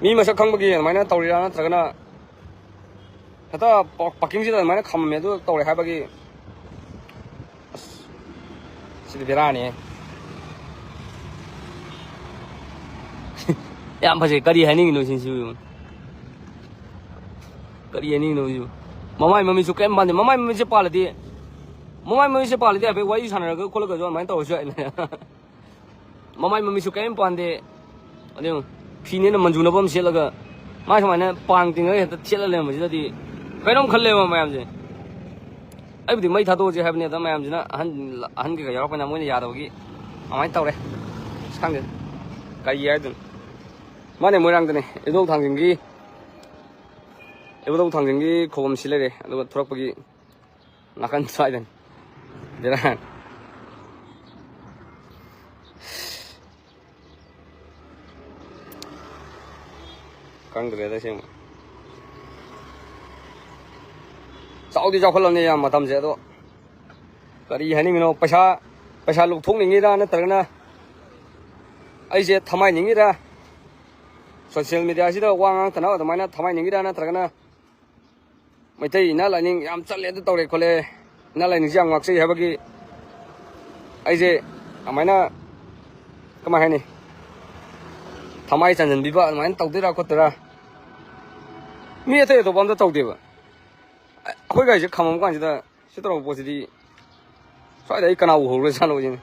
ꯃꯤ ꯃꯁꯛ ꯈꯪꯕꯒꯤ ꯑꯗꯨꯃꯥꯏꯅ ꯇꯧꯔꯤꯔꯥ, ꯅꯠꯇ꯭ꯔꯒꯅ ꯍꯦꯛꯇ ꯄꯥ-, ꯄꯥꯔꯀꯤꯡꯁꯤꯗ ꯑꯗꯨꯃꯥꯏꯅ ꯈꯝꯃꯝꯃꯦ ꯑꯗꯨ ꯇꯧꯔꯦ ꯍꯥꯏꯕꯒꯤ? ꯑꯁ, ꯁꯤꯗꯤ ꯕꯦꯔꯥꯅꯤꯍꯦ꯫ ꯌꯥꯝ ꯐꯖꯩ꯫ ꯀꯔꯤ ꯍꯥꯏꯅꯤꯡꯉꯤꯅꯣ ꯁꯤꯁꯤꯕꯨ? ꯀꯔꯤ ꯍꯥꯏꯅꯤꯡꯉꯤꯅꯣ ꯁꯤꯕꯨ? ꯃꯃꯥꯏ ꯃꯃꯤꯠꯁꯨ ꯀꯔꯤꯝ ꯄꯥꯟꯗꯦ꯫ ꯃꯃꯥꯏ ꯃꯃꯤꯠꯁꯦ ꯄꯥꯜꯂꯗꯤ, ꯃꯃꯥꯏ ꯃꯃꯤꯠꯁꯦ ꯄꯥꯜꯂꯗꯤ ꯍꯥꯏꯐꯦꯠ ꯋꯥꯔꯤ ꯁꯥꯟꯅꯔꯒ ꯈꯣꯠꯂꯒꯁꯨ ꯑꯗꯨꯃꯥꯏꯅ ꯇꯧꯔꯁꯨ ꯌꯥꯏꯅꯦ꯫ ꯃꯃꯥꯏ ꯃꯃꯤꯠꯁꯨ ꯀꯔꯤꯝ ꯄꯥꯟꯗꯦ꯫ ꯑꯗꯨ ꯌꯦꯡꯉꯨ, ꯐꯤꯅꯦꯅ ꯃꯟꯖꯨꯅꯕ ꯑꯃ ꯁꯦꯠꯂꯒ ꯃꯥ ꯁꯨꯃꯥꯏꯅ ꯄꯥꯡ ꯇꯤꯡꯉꯒ ꯍꯦꯛꯇ ꯊꯦꯠꯂ ꯂꯩꯔꯝꯕꯁꯤꯗꯗꯤ ꯀꯩꯅꯣꯝ ꯈꯜꯂꯦꯕ ꯃꯌꯥꯝꯁꯦ꯫ ꯑꯩꯕꯨꯗꯤ ꯃꯩ ꯊꯥꯗꯣꯛꯑꯁꯦ ꯍꯥꯏꯕꯅꯤ, ꯑꯗ ꯃꯌꯥꯝꯁꯤꯅ ꯑꯍꯟ, ꯑꯍꯟ ꯀꯩꯀꯥ ꯌꯥꯎꯔꯛꯄꯅꯤꯅ ꯃꯣꯏꯅ ꯌꯥꯗꯕꯒꯤ ꯑꯗꯨꯃꯥꯏꯅ ꯇꯧꯔꯦ꯫ ꯑꯁ, ꯈꯪꯗꯦ ꯀꯔꯤ ꯍꯥꯏꯗꯣꯏꯅꯣ꯫ ꯃꯥꯅꯦ, ꯃꯣꯏꯔꯥꯡꯗꯅꯦ, ꯏꯙꯧ ꯊꯥꯡꯖꯤꯡꯒꯤ ꯏꯕꯨꯙꯧ ꯊꯥꯡꯖꯤꯡꯒꯤ ꯈꯨꯕꯝꯁꯤ ꯂꯩꯔꯦ, ꯑꯗꯨꯒ ꯊꯣꯔꯛꯄꯒꯤ ꯅꯥꯀꯟ ꯁ꯭ꯋꯥꯏꯗꯅꯤ꯫ ꯕꯦꯔꯥꯅꯤ꯫ ꯈꯪꯗ꯭ꯔꯦꯗ ꯑꯁꯦꯡꯕ꯫ ꯆꯥꯎꯗꯤ ꯆꯥꯎꯈꯠꯂꯝꯅꯤ ꯌꯥꯝ ꯃꯇꯝꯁꯦ, ꯑꯗꯣ ꯀꯔꯤ ꯍꯥꯏꯅꯤꯡꯉꯤꯅꯣ? ꯄꯩꯁꯥ, ꯄꯩꯁꯥ ꯂꯧꯊꯣꯛꯅꯤꯡꯉꯤꯔꯥ, ꯅꯠꯇ꯭ꯔꯒꯅ ꯑꯩꯁꯦ ꯊꯃꯥꯏꯅꯤꯡꯉꯤꯔꯥ? ꯁꯣꯁꯤꯌꯦꯜ ꯃꯦꯗꯤꯌꯥꯁꯤꯗ ꯋꯥ ꯉꯥꯡꯇꯅꯕ ꯑꯗꯨꯃꯥꯏꯅ ꯊꯃꯥꯏꯅꯤꯡꯉꯤꯔꯥ, ꯅꯠꯇ꯭ꯔꯒꯅ ꯃꯩꯇꯩ ꯏꯅꯥꯠ ꯂꯥꯏꯅꯤꯡ ꯌꯥꯝ ꯆꯠꯂꯦ, ꯑꯗꯨ ꯇꯧꯔꯦ ꯈꯣꯠꯂꯦ, ꯏꯅꯥꯠ ꯂꯥꯏꯅꯤꯡꯁꯦ ꯌꯥꯝ ꯉꯥꯛꯆꯩ ꯍꯥꯏꯕꯒꯤ ꯑꯩꯁꯦ ꯑꯗꯨꯃꯥꯏꯅ, ꯀꯃꯥꯏ ꯍꯥꯏꯅꯤ, ꯊꯃꯥꯏ ꯆꯟꯁꯤꯟꯕꯤꯕ ꯑꯗꯨꯃꯥꯏꯅ ꯇꯧꯗꯣꯏꯔꯥ ꯈꯣꯠꯇꯣꯏꯔꯥ? ꯃꯤ ꯑꯇꯩ ꯑꯇꯣꯞꯄ ꯑꯝꯇ ꯇꯧꯗꯦꯕ꯫ ꯑꯩꯈꯣꯏ ꯒꯥꯔꯤꯁꯦ ꯈꯝꯃꯝ ꯀꯥꯟꯁꯤꯗ ꯁꯤ ꯇꯧꯔꯛꯄ ꯄꯣꯠꯁꯤꯗꯤ ꯁ꯭ꯋꯥꯏꯗ ꯑꯩ ꯀꯅꯥ ꯎꯍꯧꯔꯖꯥꯠꯅꯣ ꯁꯤꯅꯤ꯫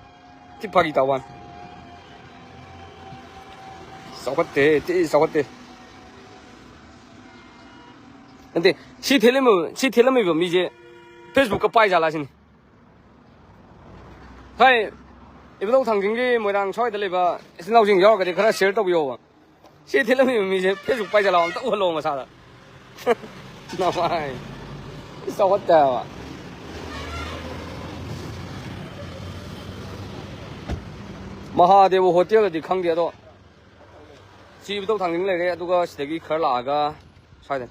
ꯊꯤ ꯐꯥꯒꯤ ꯇꯧꯕ ꯋꯥꯅꯤ꯫ ꯆꯥꯎꯈꯠꯇꯦ, ꯊꯤ ꯆꯥꯎꯈꯠꯇꯦ꯫ ꯅꯠꯇꯦ, ꯁꯤ ꯊꯦꯠꯂꯝꯃꯤꯕ, ꯁꯤ ꯊꯦꯠꯂꯝꯃꯤꯕ ꯃꯤꯁꯦ Facebook ꯀ ꯄꯥꯏ ꯖꯥꯠꯂꯥ ꯁꯤꯅꯤ꯫ ꯍꯣꯏ, ꯏꯕꯨꯙꯧ ꯊꯥꯡꯖꯤꯡꯒꯤ ꯃꯣꯏꯔꯥꯡ ꯁ꯭ꯋꯥꯏꯗ ꯂꯩꯕ ꯏꯆꯤꯟ ꯏꯅꯥꯎꯁꯤꯡ ꯌꯥꯎꯔꯒꯗꯤ ꯈꯔ share ꯇꯧꯕꯤꯌꯣꯕ꯫ ꯁꯤ ꯊꯤꯜꯂꯝꯃꯤꯕ ꯃꯤꯁꯦ Facebook ꯄꯥꯏꯁꯤꯜꯂꯛꯑꯣ, ꯑꯝꯇ ꯎꯍꯜꯂꯣ ꯃꯁꯥꯗ꯫ ꯅꯃꯥꯏ꯫ ꯆꯥꯎꯈꯠꯇꯦ ꯍꯥꯏꯕ꯫ ꯃꯍꯥꯗꯦꯕ ꯍꯣꯇꯦꯜꯗꯗꯤ ꯈꯪꯗꯦ, ꯑꯗꯣ ꯁꯤ ꯏꯕꯨꯙꯧ ꯊꯥꯡꯖꯤꯡ ꯂꯩꯔꯦ, ꯑꯗꯨꯒ ꯁꯤꯗꯒꯤ ꯈꯔ ꯂꯥꯛꯑꯒ ꯁ꯭ꯋꯥꯏꯗ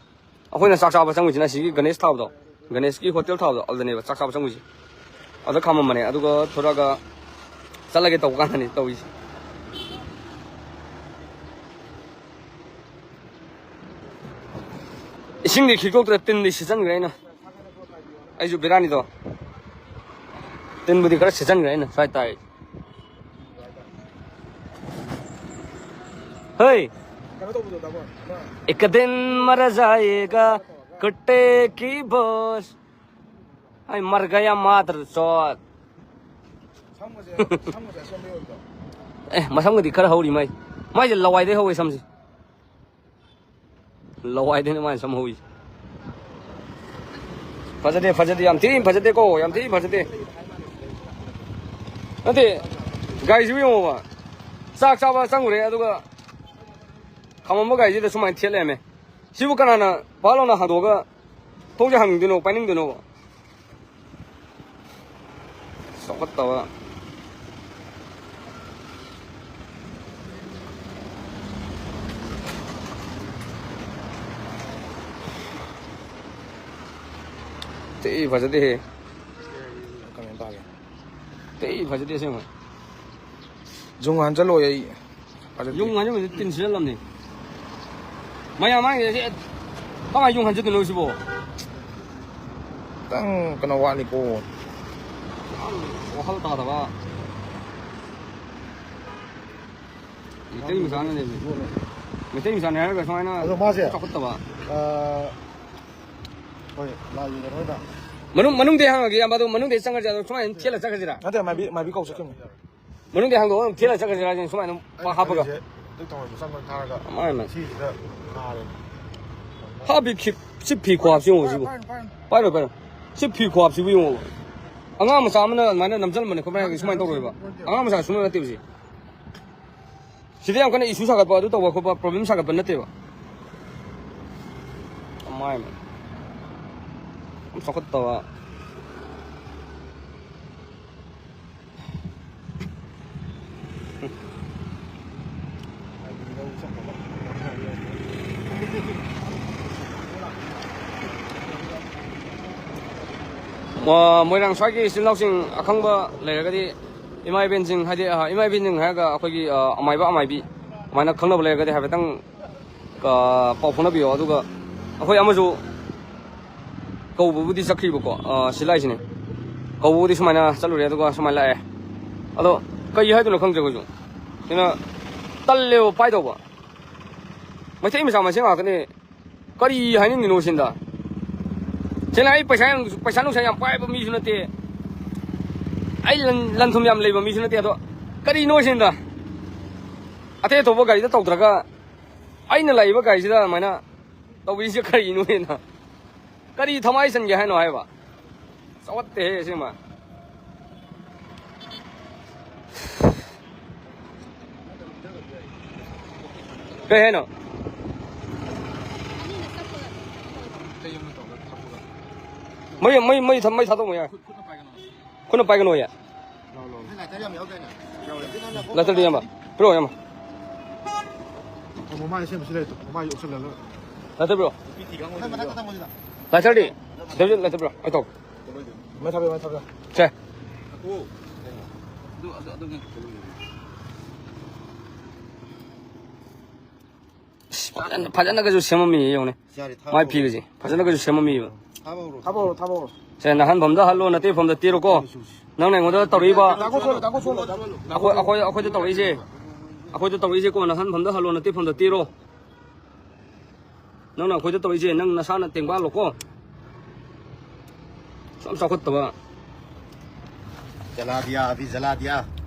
ꯑꯩꯈꯣꯏꯅ ꯆꯥꯛ ꯆꯥꯕ ꯆꯪꯉꯤꯁꯤꯅ ꯁꯤꯒꯤ ꯒꯅꯦꯁ ꯊꯥꯕꯗꯣ, ꯒꯅꯦꯁꯀꯤ ꯍꯣꯇꯦꯜ ꯊꯥꯕꯗꯣ, ꯑꯗꯨꯗꯅꯦꯕ ꯆꯥꯛ ꯆꯥꯕ ꯆꯪꯉꯤꯁꯦ꯫ ꯑꯗ ꯈꯥꯝꯃꯝꯕꯅꯦ, ꯑꯗꯨꯒ ꯊꯣꯔꯛꯑꯒ ꯆꯠꯂꯒꯦ ꯇꯧꯕ ꯀꯥꯟꯗꯅꯦ ꯇꯧꯔꯤꯁꯦ꯫ ꯏꯁꯤꯡꯗꯤ ꯈꯤꯛꯇꯣꯛꯇ꯭ꯔꯦ, ꯇꯤꯟꯗꯤ ꯁꯤꯠꯆꯟꯈ꯭ꯔꯦ ꯑꯩꯅ꯫ ꯑꯩꯁꯨ ꯕꯤꯔꯥꯅꯤꯗꯣ, ꯇꯤꯟꯕꯨꯗꯤ ꯈꯔ ꯁꯤꯠꯆꯟꯈ꯭ꯔꯦ ꯑꯩꯅ ꯁ꯭ꯋꯥꯏ ꯇꯥꯏ꯫ ꯍꯣꯏ꯫ ꯀꯩꯅꯣ ꯇꯧꯕꯗꯣ ꯇꯥꯃꯣ, ꯑꯃ एक दिन मर जाएगा कुत्ते की बोस। ꯑꯩ मर गया मादर चोद꯫ ꯁꯝꯒꯁꯦ, ꯁꯝꯒꯁꯦ ꯑꯁꯣꯝꯗ ꯌꯧꯔꯤꯗꯣ꯫ ꯑꯦ, ꯃꯁꯝꯒꯗꯤ ꯈꯔ ꯍꯧꯔꯤ ꯃꯥꯏ꯫ ꯃꯥꯏꯁꯦ ꯂꯋꯥꯏꯗꯩ ꯍꯧꯋꯦ ꯁꯝꯁꯦ꯫ ꯂꯋꯥꯏꯗꯩꯅꯦ ꯃꯥꯅ ꯁꯝ ꯍꯧꯔꯤꯁꯦ꯫ ꯐꯖꯗꯦ, ꯐꯖꯗꯦ, ꯌꯥꯝ ꯊꯤꯅ ꯐꯖꯗꯦꯀꯣ, ꯌꯥꯝ ꯊꯤꯅ ꯐꯖꯗꯦ꯫ ꯅꯠꯇꯦ, ꯒꯥꯔꯤꯁꯤꯕꯨ ꯌꯦꯡꯉꯣꯕ꯫ ꯆꯥꯛ ꯆꯥꯕ ꯆꯪꯉꯨꯔꯦ, ꯑꯗꯨꯒ ꯈꯥꯝꯃꯝꯕ ꯒꯥꯔꯤꯁꯤꯗ ꯁꯨꯃꯥꯏꯅ ꯊꯦꯠ ꯂꯩꯔꯝꯃꯦ꯫ ꯁꯤꯕꯨ ꯀꯅꯥꯅ ꯄꯥ ꯂꯥꯎꯅ ꯍꯥꯡꯗꯣꯛꯑꯒ ꯊꯣꯡꯁꯦ ꯍꯥꯡꯅꯤꯡꯗꯣꯏꯅꯣ, ꯄꯥꯏꯅꯤꯡꯗꯣꯏꯅꯣ? ꯆꯥꯎꯈꯠꯇꯕ꯫ ꯊꯤ ꯐꯖꯗꯦꯍꯦ꯫ ꯀꯃꯦꯟ ꯄꯥꯒꯦ꯫ ꯊꯤ ꯐꯖꯗꯦ ꯑꯁꯦꯡꯕ꯫ ꯌꯨꯡ ꯍꯥꯟꯖꯜꯂꯣꯏ ꯑꯩ꯫ ꯐꯖꯗꯦ꯫ ꯌꯨꯡ ꯍꯥꯟꯖꯟꯕꯁꯦ ꯇꯤꯟ ꯁꯤꯠꯆꯜꯂꯝꯅꯤ꯫ ꯃꯌꯥꯝ ꯃꯥꯡꯉꯤꯁꯦ ꯀꯃꯥꯏꯅ ꯌꯨꯡ ꯍꯥꯟꯖꯟꯗꯣꯏꯅꯣ ꯁꯤꯕꯣ? ꯈꯤꯇꯪ ꯀꯩꯅꯣ ꯋꯥꯠꯂꯤꯀꯣ꯫ ꯋꯥꯈꯜ ꯇꯥꯗꯕ꯫ ꯃꯩꯇꯩ ꯃꯆꯥꯅꯅꯦꯃꯤ꯫ ꯃꯩꯇꯩ ꯃꯆꯥꯅꯦ ꯍꯥꯏꯔꯒ ꯁꯨꯃꯥꯏꯅ ꯑꯗꯣ ꯃꯥꯁꯦ ꯆꯥꯎꯈꯠꯇꯕ꯫ ꯑ, ꯍꯣꯏ, ꯂꯥꯛꯏꯅꯦ ꯍꯣꯏꯗ꯫ ꯃꯅꯨꯡ, ꯃꯅꯨꯡꯗꯩ ꯍꯥꯡꯉꯒꯦ, ꯏꯌꯥꯝꯕ, ꯑꯗꯣ ꯃꯅꯨꯡꯗꯩ ꯆꯪꯉꯁꯦ, ꯑꯗꯣ ꯁꯨꯃꯥꯏꯅ ꯊꯦꯜꯂ ꯆꯠꯈ꯭ꯔꯁꯤꯔꯥ? ꯅꯠꯇꯦ, ꯃꯥꯏꯕꯤ, ꯃꯥꯏꯕꯤ ꯀꯧ ꯆꯠꯈꯤꯕꯅꯦ꯫ ꯃꯅꯨꯡꯗꯩ ꯍꯥꯡꯗꯣꯛꯑꯒ ꯊꯦꯜꯂ ꯆꯠꯈ꯭ꯔꯁꯤꯔꯥ ꯍꯥꯏꯁꯤꯅ ꯁꯨꯃꯥꯏꯅ ꯑꯩꯅ ꯍꯥꯞꯄꯒ? ꯈꯜꯂꯤꯁꯦ ꯑꯗꯨ ꯇꯧꯔꯗꯤ ꯆꯪꯕ ꯊꯥꯔꯒ ꯃꯥꯅꯦ, ꯃꯥꯅꯦ꯫ ꯁꯤꯁꯤꯗ ꯊꯥꯔꯦ꯫ ꯍꯥꯞꯄꯤ ꯈꯤ-, ꯁꯤ ꯐꯤ ꯈꯨꯍꯥꯞꯁꯤ ꯌꯦꯡꯉꯣ ꯁꯤꯕꯨ꯫ ꯄꯥꯏꯔꯣ, ꯄꯥꯏꯔꯣ꯫ ꯁꯤ ꯐꯤ ꯈꯨꯍꯥꯞꯁꯤꯕꯨ ꯌꯦꯡꯉꯣꯕ꯫ ꯑꯉꯥꯡ ꯃꯆꯥ ꯑꯃꯅ ꯑꯗꯨꯃꯥꯏꯅ ꯅꯝꯁꯤꯜꯂꯝꯕꯅꯦ ꯈꯣꯠꯄꯅꯦ ꯍꯥꯏꯔꯒ ꯁꯨꯃꯥꯏꯅ ꯇꯧꯔꯣꯏꯕ꯫ ꯑꯉꯥꯡ ꯃꯆꯥ ꯁꯨꯝꯕ ꯅꯠꯇꯦꯕ ꯁꯤ꯫ ꯁꯤꯗ ꯌꯥꯝ ꯀꯟꯅ issue ꯁꯥꯒꯠꯄ, ꯑꯗꯨ ꯇꯧꯕ ꯈꯣꯠꯄ, problem ꯁꯥꯒꯠꯄ ꯅꯠꯇꯦꯕ꯫ ꯃꯥꯏ ꯃꯥꯏ꯫ ꯌꯥꯝ ꯆꯥꯎꯈꯠꯇꯕ꯫ ꯃ-, ꯃꯣꯏꯔꯥꯡ ꯁ꯭ꯋꯥꯏꯒꯤ ꯏꯆꯤꯜ ꯏꯅꯥꯎꯁꯤꯡ ꯑꯈꯪꯕ ꯂꯩꯔꯒꯗꯤ, ꯏꯃꯥ ꯏꯕꯦꯟꯁꯤꯡ, ꯍꯥꯏꯗꯤ, ꯑ, ꯏꯃꯥ ꯏꯕꯦꯟꯁꯤꯡ ꯍꯥꯏꯔꯒ ꯑꯩꯈꯣꯏꯒꯤ, ꯑ, ꯑꯃꯥꯏꯕ ꯑꯃꯥꯏꯕꯤ ꯑꯗꯨꯃꯥꯏꯅ ꯈꯪꯅꯕ ꯂꯩꯔꯒꯗꯤ ꯍꯥꯏꯐꯦꯠꯇꯪ, ꯑ, ꯄꯥꯎ ꯐꯥꯎꯅꯕꯤꯌꯣ꯫ ꯑꯗꯨꯒ ꯑꯩꯈꯣꯏ ꯑꯃꯁꯨ ꯀꯧꯕꯕꯨꯗꯤ ꯆꯠꯈꯤꯕꯀꯣ, ꯑ, ꯁꯤꯂꯥꯏꯁꯤꯅꯦ꯫ ꯀꯧꯕꯕꯨꯗꯤ ꯁꯨꯃꯥꯏꯅ ꯆꯠꯂꯨꯔꯦ, ꯑꯗꯨꯒ ꯁꯨꯃꯥꯏꯅ ꯂꯥꯛꯑꯦ꯫ ꯑꯗꯣ ꯀꯩ ꯍꯥꯏꯗꯣꯏꯅꯣ ꯈꯪꯗ꯭ꯔꯦ ꯑꯩꯈꯣꯏꯁꯨ꯫ ꯁꯤꯅ ꯇꯜꯂꯦꯕ ꯄꯥꯏꯗꯧꯕ꯫ ꯃꯩꯇꯩ ꯃꯆꯥ ꯃꯁꯦꯟ ꯉꯥꯛꯇꯅꯦ꯫ ꯀꯔꯤ ꯍꯥꯏꯅꯤꯡꯉꯤꯅꯣ ꯁꯤꯟꯗ? ꯁꯦꯡꯅ ꯑꯩ ꯄꯩꯁꯥ ꯌꯥꯝ, ꯄꯩꯁꯥ ꯅꯨꯡꯁꯥ ꯌꯥꯝ ꯄꯥꯏꯕ ꯃꯤꯁꯨ ꯅꯠꯇꯦ꯫ ꯑꯩ ꯂꯟ, ꯂꯟ ꯊꯨꯝ ꯌꯥꯝ ꯂꯩꯕ ꯃꯤꯁꯨ ꯅꯠꯇꯦ꯫ ꯑꯗꯣ ꯀꯔꯤꯅꯣ ꯁꯤꯟꯗ? ꯑꯇꯩ ꯑꯇꯣꯞꯄ ꯒꯥꯔꯤꯗ ꯇꯧꯗ꯭ꯔꯒ ꯑꯩꯅ ꯂꯥꯛꯏꯕ ꯒꯥꯔꯤꯁꯤꯗ ꯑꯗꯨꯃꯥꯏꯅ ꯇꯧꯕꯤꯔꯤꯁꯦ ꯀꯔꯤꯅꯣ ꯍꯦꯟꯅ? ꯀꯔꯤ ꯊꯃꯥꯏ ꯆꯟꯒꯦ ꯍꯥꯏꯅꯣ ꯍꯥꯏꯕ? ꯆꯥꯎꯈꯠꯇꯦꯍꯦ ꯑꯁꯦꯡꯕ꯫ ꯀꯩ ꯍꯥꯏꯅꯣ? ꯃꯩ ꯃꯩ ꯃꯩ ꯊ- ꯃꯩ ꯊꯥꯗꯣꯛꯑꯝꯃꯣ ꯌꯥꯏ꯫ ꯈꯨꯠꯅ ꯄꯥꯏꯒꯅꯣ꯫ ꯂꯥꯏꯇꯔꯗꯤ ꯏꯌꯥꯝꯕ ꯄꯤꯔꯛꯑꯣ ꯏꯌꯥꯝꯕ꯫ ꯃꯃꯥꯏ ꯁꯦꯝꯕꯁꯤ ꯂꯩꯇ꯭ꯔꯣ? ꯃꯃꯥꯏ ꯌꯣꯛꯁꯜꯂꯒ꯫ ꯂꯥꯏꯇꯔ ꯄꯤꯔꯛꯑꯣ꯫ ꯂꯥꯏꯇꯔꯗꯤ ꯗꯦꯕꯤꯠ ꯂꯥꯏꯇꯔ ꯄꯤꯔꯛꯑꯣ꯫ ꯑꯩ ꯇꯧ꯫ ꯃꯩ ꯊꯥꯕꯤꯌꯨ, ꯃꯩ ꯊꯥꯕꯤꯌꯨ꯫ ꯁꯦ꯫ ꯑꯁ, ꯐꯖꯅ ꯐꯖꯅꯒꯁꯨ ꯁꯦꯝꯃꯝꯃꯤ ꯌꯦꯡꯉꯨꯅꯦ꯫ ꯌꯥꯔꯦ, ꯊꯥꯕ ꯃꯥꯏ ꯍꯧꯔꯣ꯫ ꯐꯤꯒꯁꯦ ꯐꯖꯅꯒꯁꯨ ꯁꯦꯝꯃꯝꯃꯤꯕ꯫ ꯊꯥꯕ ꯍꯧꯔꯣ꯫ ꯊꯥꯕ ꯍꯧꯔꯣ, ꯊꯥꯕ ꯍꯧꯔꯣ꯫ ꯁꯦ, ꯅꯍꯥꯟꯐꯝꯗ ꯍꯜꯂꯣ, ꯅꯇꯦꯐꯝꯗ ꯇꯦꯔꯣꯀꯣ꯫ ꯅꯪꯅ ꯑꯩꯉꯣꯟꯗ ꯇꯧꯔꯛꯏꯕ ꯇꯥꯡꯈꯣꯜ ꯁꯣꯜꯂꯣ, ꯇꯥꯡꯈꯣꯜ ꯁꯣꯜꯂꯣ, ꯇꯥꯡꯈꯣꯜ ꯁꯣꯜꯂꯣ꯫ ꯑꯩꯈꯣꯏ ꯑꯩꯈꯣꯏ ꯑꯩꯈꯣꯏꯗ ꯇꯧꯔꯛꯏꯁꯦ꯫ ꯑꯩꯈꯣꯏꯗ ꯇꯧꯔꯛꯏꯁꯦꯀꯣ, ꯅꯍꯥꯟꯐꯝꯗ ꯍꯜꯂꯣ, ꯅꯇꯦꯐꯝꯗ ꯇꯦꯔꯣ꯫ ꯅꯪꯅ ꯑꯩꯈꯣꯏꯗ ꯇꯧꯔꯛꯏꯁꯦ, ꯅꯪ ꯅꯁꯥꯅ ꯇꯦꯡꯕꯥꯜꯂꯣꯀꯣ꯫ ꯁꯨꯝ ꯆꯥꯎꯈꯠꯇꯕ꯫ ꯖꯂꯥ ꯗꯤꯌꯥ, ꯑꯚꯤ ꯖꯂꯥ ꯗꯤꯌꯥ꯫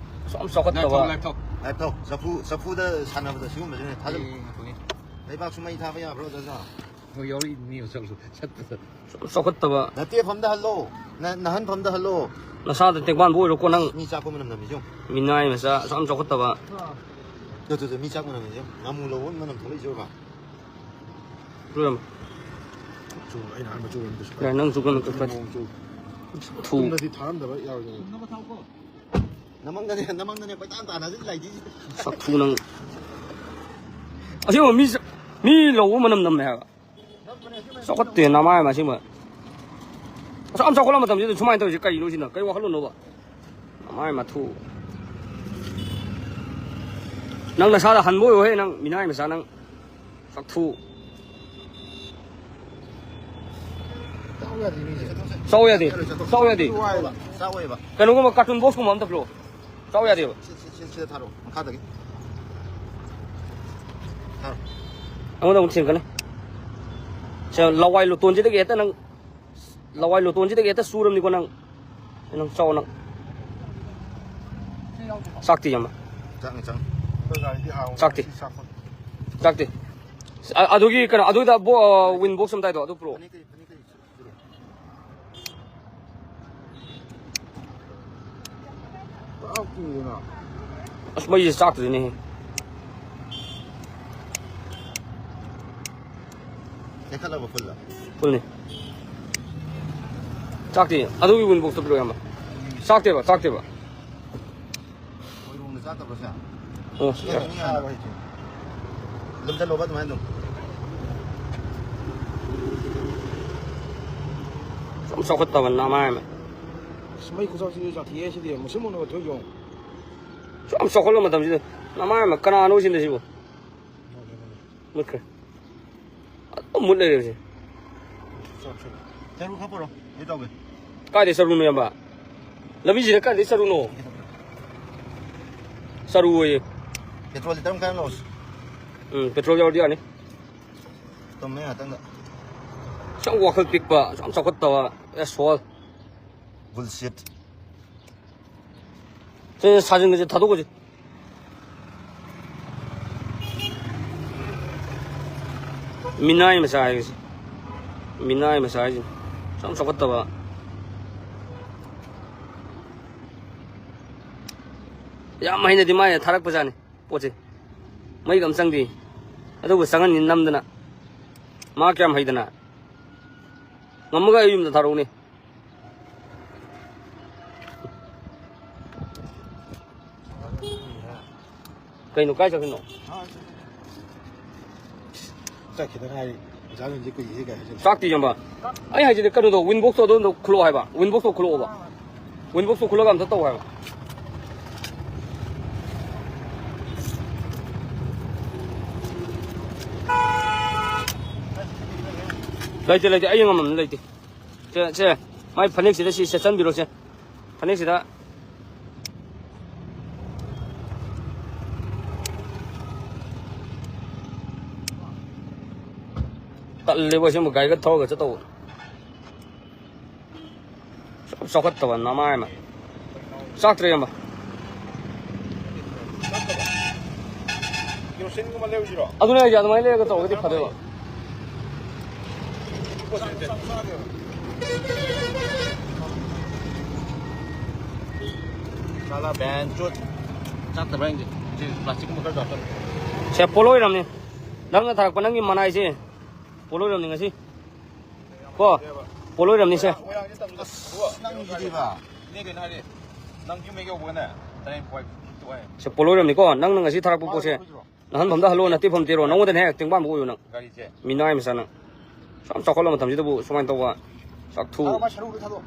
ꯁꯨꯝ ꯆꯥꯎꯈꯠꯇꯕ꯫ ꯂꯥꯏꯞ ꯊꯣꯛ, ꯂꯥꯏꯞ ꯊꯣꯛ꯫ ꯂꯥꯏꯞ ꯊꯣꯛ꯫ ꯆꯐꯨ, ꯆꯐꯨꯗ ꯁꯥꯟꯅꯕꯗ ꯁꯤꯒꯨꯝꯕꯁꯤꯅ ꯊꯥꯖꯤꯜꯂꯨ꯫ ꯑꯦ, ꯉꯥꯏꯈꯣꯅꯦ꯫ ꯂꯩꯕꯥꯛꯁꯨ ꯃꯩ ꯊꯥꯕ ꯌꯥꯕ꯭ꯔꯣ, ꯖꯖꯥ? ꯍꯣꯏ, ꯌꯥꯎꯔꯛꯏ ꯃꯤ ꯃꯁꯛꯁꯨ ꯁꯠꯄꯗ꯫ ꯁꯨꯝ ꯆꯥꯎꯈꯠꯇꯕ꯫ ꯅꯠꯇꯦ, ꯐꯝꯗ ꯍꯜꯂꯣ꯫ ꯅ-, ꯅꯍꯟ ꯐꯝꯗ ꯍꯜꯂꯣ꯫ ꯅꯁꯥꯗ ꯇꯦꯡꯕꯥꯟꯕꯨ ꯑꯣꯏꯔꯣꯀꯣ ꯅꯪ꯫ ꯃꯤ ꯆꯥꯛꯄ ꯃꯅꯝ ꯅꯝꯃꯤꯁꯦ ꯌꯦꯡꯉꯨ꯫ ꯃꯤꯅꯥꯏ ꯃꯆꯥ, ꯑꯁꯨꯛ ꯌꯥꯝ ꯆꯥꯎꯈꯠꯇꯕ꯫ ꯇꯨ, ꯇꯨ, ꯇꯨ, ꯃꯤ ꯆꯥꯛꯄ ꯃꯅꯝ ꯅꯝꯃꯤꯁꯦ ꯌꯦꯡꯉꯨ꯫ ꯉꯥꯃꯨ ꯂꯧꯕ ꯃꯅꯝ ꯊꯣꯛꯂꯛꯏꯁꯦ ꯎꯔꯕ? ꯂꯣꯏꯔꯝꯃꯦ꯫ ꯆꯨ, ꯑꯩꯅ ꯑꯍꯥꯟꯕ ꯆꯨ ꯑꯣꯏꯅ ꯇꯧꯁꯤ꯫ ꯌꯥꯔꯦ, ꯅꯪ ꯆꯨ ꯀꯩꯅꯣ ꯇꯧ, ꯐꯠꯇꯦ꯫ ꯅꯣꯡ ꯆꯨ꯫ ꯊꯨ꯫ ꯇꯨꯝꯗꯗꯤ ꯊꯥꯔꯝꯗꯕ ꯌꯥꯔꯣꯏꯗꯅ꯫ ꯅꯃꯪꯗꯅꯦ, ꯅꯃꯪꯗꯅꯦ ꯀꯣꯏꯇꯥꯟ ꯇꯥꯟꯅꯗꯅ ꯂꯩꯗꯣꯏꯁꯦ꯫ ꯁꯛꯊꯨ ꯅꯪ꯫ ꯑꯁꯦꯡꯕ ꯃꯤ ꯆ-, ꯃꯤ ꯂꯧꯕ ꯃꯅꯝ ꯅꯝꯃꯦ ꯍꯥꯏꯕ꯫ ꯆꯥꯎꯈꯠꯇꯦ ꯅꯃꯥꯏ ꯑꯃ ꯑꯁꯦꯡꯕ꯫ ꯑꯁꯨꯛ ꯌꯥꯝ ꯆꯥꯎꯈꯠꯂ ꯃꯇꯝꯁꯤꯗ ꯁꯨꯃꯥꯏꯅ ꯇꯧꯔꯤꯁꯦ ꯀꯩꯅꯣ ꯁꯤꯅ? ꯀꯩ ꯋꯥꯈꯜꯂꯣꯟꯅꯣꯕ? ꯅꯃꯥꯏ ꯃꯊꯨ꯫ ꯅꯪ ꯅꯁꯥꯗ ꯍꯟꯕ ꯑꯣꯏꯌꯣꯍꯦ ꯅꯪ, ꯃꯤꯅꯥꯏ ꯃꯆꯥ ꯅꯪ꯫ ꯆꯥꯛꯊꯨ꯫ ꯆꯥꯎ ꯌꯥꯗꯦ ꯃꯤꯁꯦ꯫ ꯆꯥꯎ ꯌꯥꯗꯦ꯫ ꯆꯥꯎ ꯌꯥꯗꯦ꯫ ꯆꯥꯎꯋꯦꯕ꯫ ꯀꯩꯅꯣꯒꯨꯝꯕ carton box ꯀꯨꯝꯕ ꯑꯝꯇ ꯄꯤꯔꯛꯑꯣ꯫ ꯆꯥꯎ ꯌꯥꯗꯦꯕ꯫ ꯁꯤ, ꯁꯤ, ꯁꯤ, ꯁꯤꯗ ꯊꯥꯔꯛꯑꯣ꯫ ꯃꯈꯥꯗꯒꯤ꯫ ꯊꯥꯔꯛꯑꯣ꯫ ꯑꯩꯉꯣꯟꯗ ꯑꯃꯨꯛ ꯊꯦꯡꯒꯅꯤ꯫ ꯁꯦ, ꯂꯋꯥꯏ ꯂꯨꯇꯣꯟꯁꯤꯗꯒꯤ ꯍꯦꯛꯇ ꯅꯪ, ꯂꯋꯥꯏ ꯂꯨꯇꯣꯟꯁꯤꯗꯒꯤ ꯍꯦꯛꯇ ꯆꯨꯔꯝꯅꯤꯀꯣ ꯅꯪ꯫ ꯅꯪ ꯆꯥꯎ ꯅꯪ꯫ ꯆꯥꯛꯇꯤ ꯌꯥꯝꯕ꯫ ꯆꯥꯛꯅꯤ, ꯆꯥꯛꯅꯤ꯫ ꯑꯩꯈꯣꯏ ꯒꯥꯔꯤꯗꯤ ꯍꯥꯎ-, ꯆꯥꯛꯇꯤ꯫ ꯁꯤ ꯆꯥꯛꯄ꯫ ꯆꯥꯛꯇꯤ꯫ ꯑ-, ꯑꯗꯨꯒꯤ ꯀꯩꯅꯣ, ꯑꯗꯨꯗ ꯕꯣ-, ꯑ, win box ꯑꯃ ꯇꯥꯏꯗꯣ, ꯑꯗꯨ ꯄꯨꯔꯛꯑꯣ꯫ ꯐꯅꯦꯛ ꯀꯔꯤ, ꯐꯅꯦꯛ ꯀꯔꯤ? ꯄꯨꯔꯛꯑꯣ꯫ ꯄꯨꯔꯥ ꯀꯨꯏꯔꯦꯅ꯫ ꯑꯁ, ꯃꯩꯁꯦ ꯆꯥꯛꯇ꯭ꯔꯤꯅꯦꯍꯦ꯫ ꯂꯩꯈꯠꯂꯕ full ꯗ? Full ꯅꯤ꯫ ꯆꯥꯛꯇꯤ ꯑꯗꯨꯒꯤ ꯋꯤꯟ ꯕꯣꯛꯁꯇꯣ ꯄꯤꯔꯛꯑꯣ, ꯏꯌꯥꯝꯕ꯫ ꯆꯥꯛꯇꯦꯕ, ꯆꯥꯛꯇꯦꯕ꯫ ꯈꯣꯏꯔꯣꯡꯗ ꯆꯥꯛꯇꯕ꯭ꯔꯣ ꯁꯦ? ꯑꯣ, ꯁꯤ ꯌꯥꯔꯦ꯫ ꯃꯤ ꯌꯥꯝꯕ ꯍꯩꯇꯦ꯫ ꯑꯗꯨꯝ ꯆꯠꯂꯣꯕ ꯑꯗꯨꯃꯥꯏꯅ ꯑꯗꯨꯝ꯫ ꯌꯥꯝ ꯆꯥꯎꯈꯠꯇꯕ ꯅꯃꯥꯏ ꯑꯃ꯫ ꯑꯁ, ꯃꯩ ꯈꯨꯆꯥꯛꯁꯤꯗꯤ ꯁꯥꯊꯤꯍꯦ ꯁꯤꯗꯤ꯫ ꯃꯨꯁꯨꯛ ꯃꯨꯅꯒ ꯊꯣꯛꯏꯁꯦ ꯌꯦꯡꯉꯣ꯫ ꯁꯨꯛ ꯌꯥꯝ ꯆꯥꯎꯈꯠꯂ ꯃꯇꯝꯁꯤꯗ ꯅꯃꯥꯏ ꯑꯃ ꯀꯅꯥꯅꯣ ꯁꯤꯅ ꯁꯤꯕꯨ? ꯃꯨꯠꯈ꯭ꯔꯦ꯫ ꯑꯗꯨꯝ ꯃꯨꯠ ꯂꯩꯔꯦ ꯍꯧꯖꯤꯛ꯫ ꯆꯠꯂꯣ, ꯆꯠꯂꯣ꯫ ꯆꯔꯨ ꯈꯔ ꯄꯨꯔꯛꯑꯣ꯫ ꯑꯩ ꯇꯧꯒꯦ꯫ ꯀꯥꯏꯗꯩ ꯆꯔꯨꯅꯣ, ꯏꯌꯥꯝꯕ? ꯂꯝꯕꯤꯁꯤꯗ ꯀꯥꯏꯗꯩ ꯆꯔꯨꯅꯣ? ꯆꯔꯨ ꯑꯣꯏꯌꯦ꯫ ꯄꯦꯇ꯭ꯔꯣꯜ ꯂꯤꯇꯔ ꯑꯃ ꯈꯥꯏ ꯂꯧꯁꯤ꯫ ꯎꯝ, ꯄꯦꯇ꯭ꯔꯣꯜ ꯌꯥꯎꯔꯗꯤ ꯌꯥꯅꯤ꯫ ꯇꯨꯝꯃꯦ ꯉꯥꯛꯇꯪꯗ꯫ ꯁꯨꯝ ꯋꯥꯈꯜ ꯄꯤꯛꯄ, ꯁꯨꯝ ꯆꯥꯎꯈꯠꯇꯕ, ꯑꯦ, ꯁꯣꯜ꯫ ꯕꯨꯜꯁꯤꯠ꯫ ꯁꯦ, ꯁꯥꯖꯤꯟꯒꯁꯦ ꯊꯥꯗꯣꯛꯈ꯭ꯔꯁꯤ꯫ ꯃꯤꯅꯥꯏ ꯃꯆꯥ ꯍꯥꯏꯕꯁꯦ꯫ ꯃꯤꯅꯥꯏ ꯃꯆꯥ ꯍꯥꯏꯁꯤꯅꯤ꯫ ꯁꯨꯝ ꯆꯥꯎꯈꯠꯇꯕ꯫ ꯌꯥꯝ ꯍꯩꯅꯗꯤ ꯃꯥꯏꯅ ꯊꯥꯔꯛꯄꯖꯥꯠꯅꯤ ꯄꯣꯠꯁꯦ꯫ ꯃꯩꯒ ꯑꯃ ꯆꯪꯗꯦ꯫ ꯑꯗꯨꯕꯨ ꯆꯪꯍꯟꯅꯤ ꯅꯝꯗꯅ꯫ ꯃꯥ ꯀꯌꯥꯝ ꯍꯩꯗꯅ꯫ ꯉꯝꯃꯒ ꯑꯩ ꯌꯨꯝꯗ ꯊꯥꯔꯛꯎꯅꯦ꯫ ꯀꯩꯅꯣ, ꯀꯥꯏ ꯆꯠꯈꯤꯅꯣ? ꯆꯠꯈꯤꯗ ꯉꯥꯏꯔꯤ꯫ ꯑꯣꯖꯥꯁꯤꯡꯁꯦ ꯀꯨꯏꯔꯦ ꯀꯥꯏ ꯍꯥꯏꯖꯜꯂꯦ꯫ ꯆꯥꯛꯇꯤ ꯌꯣꯟꯕ꯫ ꯑꯩ ꯍꯥꯏꯁꯤꯗꯤ ꯀꯩꯅꯣꯗꯣ, ꯋꯤꯟ ꯕꯣꯛꯁꯇꯣ ꯑꯗꯣꯝꯗ ꯈꯨꯜꯂꯛꯑꯣ ꯍꯥꯏꯕ꯫ ꯋꯤꯟ ꯕꯣꯛꯁꯇꯣ ꯈꯨꯜꯂꯛꯑꯣꯕ꯫ ꯋꯤꯟ ꯕꯣꯛꯁꯇꯣ ꯈꯨꯜꯂꯒ ꯑꯝꯇ ꯇꯧ ꯍꯥꯏꯕ꯫ ꯂꯩꯇꯦ, ꯂꯩꯇꯦ꯫ ꯑꯩ ꯉꯝꯃꯝꯅꯤ, ꯂꯩꯇꯦ꯫ ꯁꯦ, ꯁꯦ, ꯃꯥꯏ ꯐꯅꯦꯛꯁꯤꯗ ꯁꯤ ꯁꯦꯠꯆꯟꯕꯤꯔꯣ, ꯁꯦ꯫ ꯐꯅꯦꯛꯁꯤꯗ꯫ ꯇꯜꯂꯦꯕ ꯑꯁꯦꯡꯕ ꯒꯥꯔꯤꯒ ꯊꯧꯔꯒ ꯆꯠꯇꯧꯕ꯫ ꯆꯥꯎꯈꯠꯇꯕ ꯅꯃꯥꯏ ꯑꯃ꯫ ꯆꯥꯛꯇ꯭ꯔꯦ, ꯏꯌꯥꯝꯕ꯫ ꯀꯦꯔꯣꯁꯤꯟꯒꯨꯝꯕ ꯂꯩꯔꯨꯁꯤꯔꯣ? ꯑꯗꯨꯅꯦ ꯍꯥꯏꯁꯦ, ꯑꯗꯨꯃꯥꯏꯅ ꯂꯩꯔꯒ ꯇꯧꯔꯒꯗꯤ ꯐꯗꯣꯏꯕ꯫ ꯁꯥꯂꯥ ꯕꯦꯟ ꯆꯣꯠ꯫ ꯆꯥꯛꯇꯕ꯭ꯔꯥ ꯌꯦꯡꯁꯦ꯫ ꯁꯤ ꯄ꯭ꯂꯥꯁꯇꯤꯛꯀꯨꯝꯕ ꯈꯔꯁꯨ ꯍꯥꯞꯆꯜꯂꯨ꯫ ꯁꯦ, ꯄꯣꯂꯣ ꯑꯣꯏꯔꯝꯅꯤ꯫ ꯅꯪꯅ ꯊꯥꯔꯛꯄ ꯅꯪꯒꯤ ꯃꯅꯥꯏꯁꯦ ꯄꯣꯂꯣ ꯑꯣꯏꯔꯝꯅꯤ ꯉꯁꯤ꯫ ꯀꯣ? ꯄꯣꯠ ꯂꯣꯏꯔꯝꯅꯤꯁꯦ꯫ ꯅꯪꯒꯤꯗꯤꯕ꯫ ꯏꯅꯦ ꯀꯩꯅꯣ ꯍꯥꯏꯔꯦ, ꯅꯪ ꯌꯨꯝ ꯍꯦꯛ ꯌꯧꯕꯒꯅꯦ ꯇꯔꯦꯠ ꯄꯣꯏꯟ ꯇꯨ ꯍꯥꯏ꯫ ꯁꯦ ꯄꯣꯠ ꯂꯣꯏꯔꯝꯅꯤꯀꯣ꯫ ꯅꯪ ꯅꯪ ꯉꯁꯤ ꯊꯥꯔꯛꯄ ꯄꯣꯠꯁꯦ ꯅꯍꯥꯟꯐꯝꯗ ꯍꯜꯂꯣꯅ ꯇꯤꯐꯝ ꯇꯤꯔꯣ꯫ ꯅꯉꯣꯟꯗꯅ ꯍꯦꯛ ꯇꯦꯡꯕꯥꯡꯕ ꯑꯣꯏꯌꯨ ꯅꯪ꯫ ꯒꯥꯔꯤꯁꯦ꯫ ꯃꯤꯅꯥꯏ ꯃꯆꯥ ꯅꯪ꯫ ꯁꯨꯝ ꯆꯥꯎꯈꯠꯂ ꯃꯇꯝꯁꯤꯗꯕꯨ ꯁꯨꯃꯥꯏꯅ ꯇꯧꯕ꯫ ꯆꯥꯛꯊꯨ꯫ ꯊꯥꯗꯣꯛꯑꯣ, ꯃꯥ ꯁꯔꯨꯗꯣ ꯊꯥꯗꯣꯛꯑꯣ꯫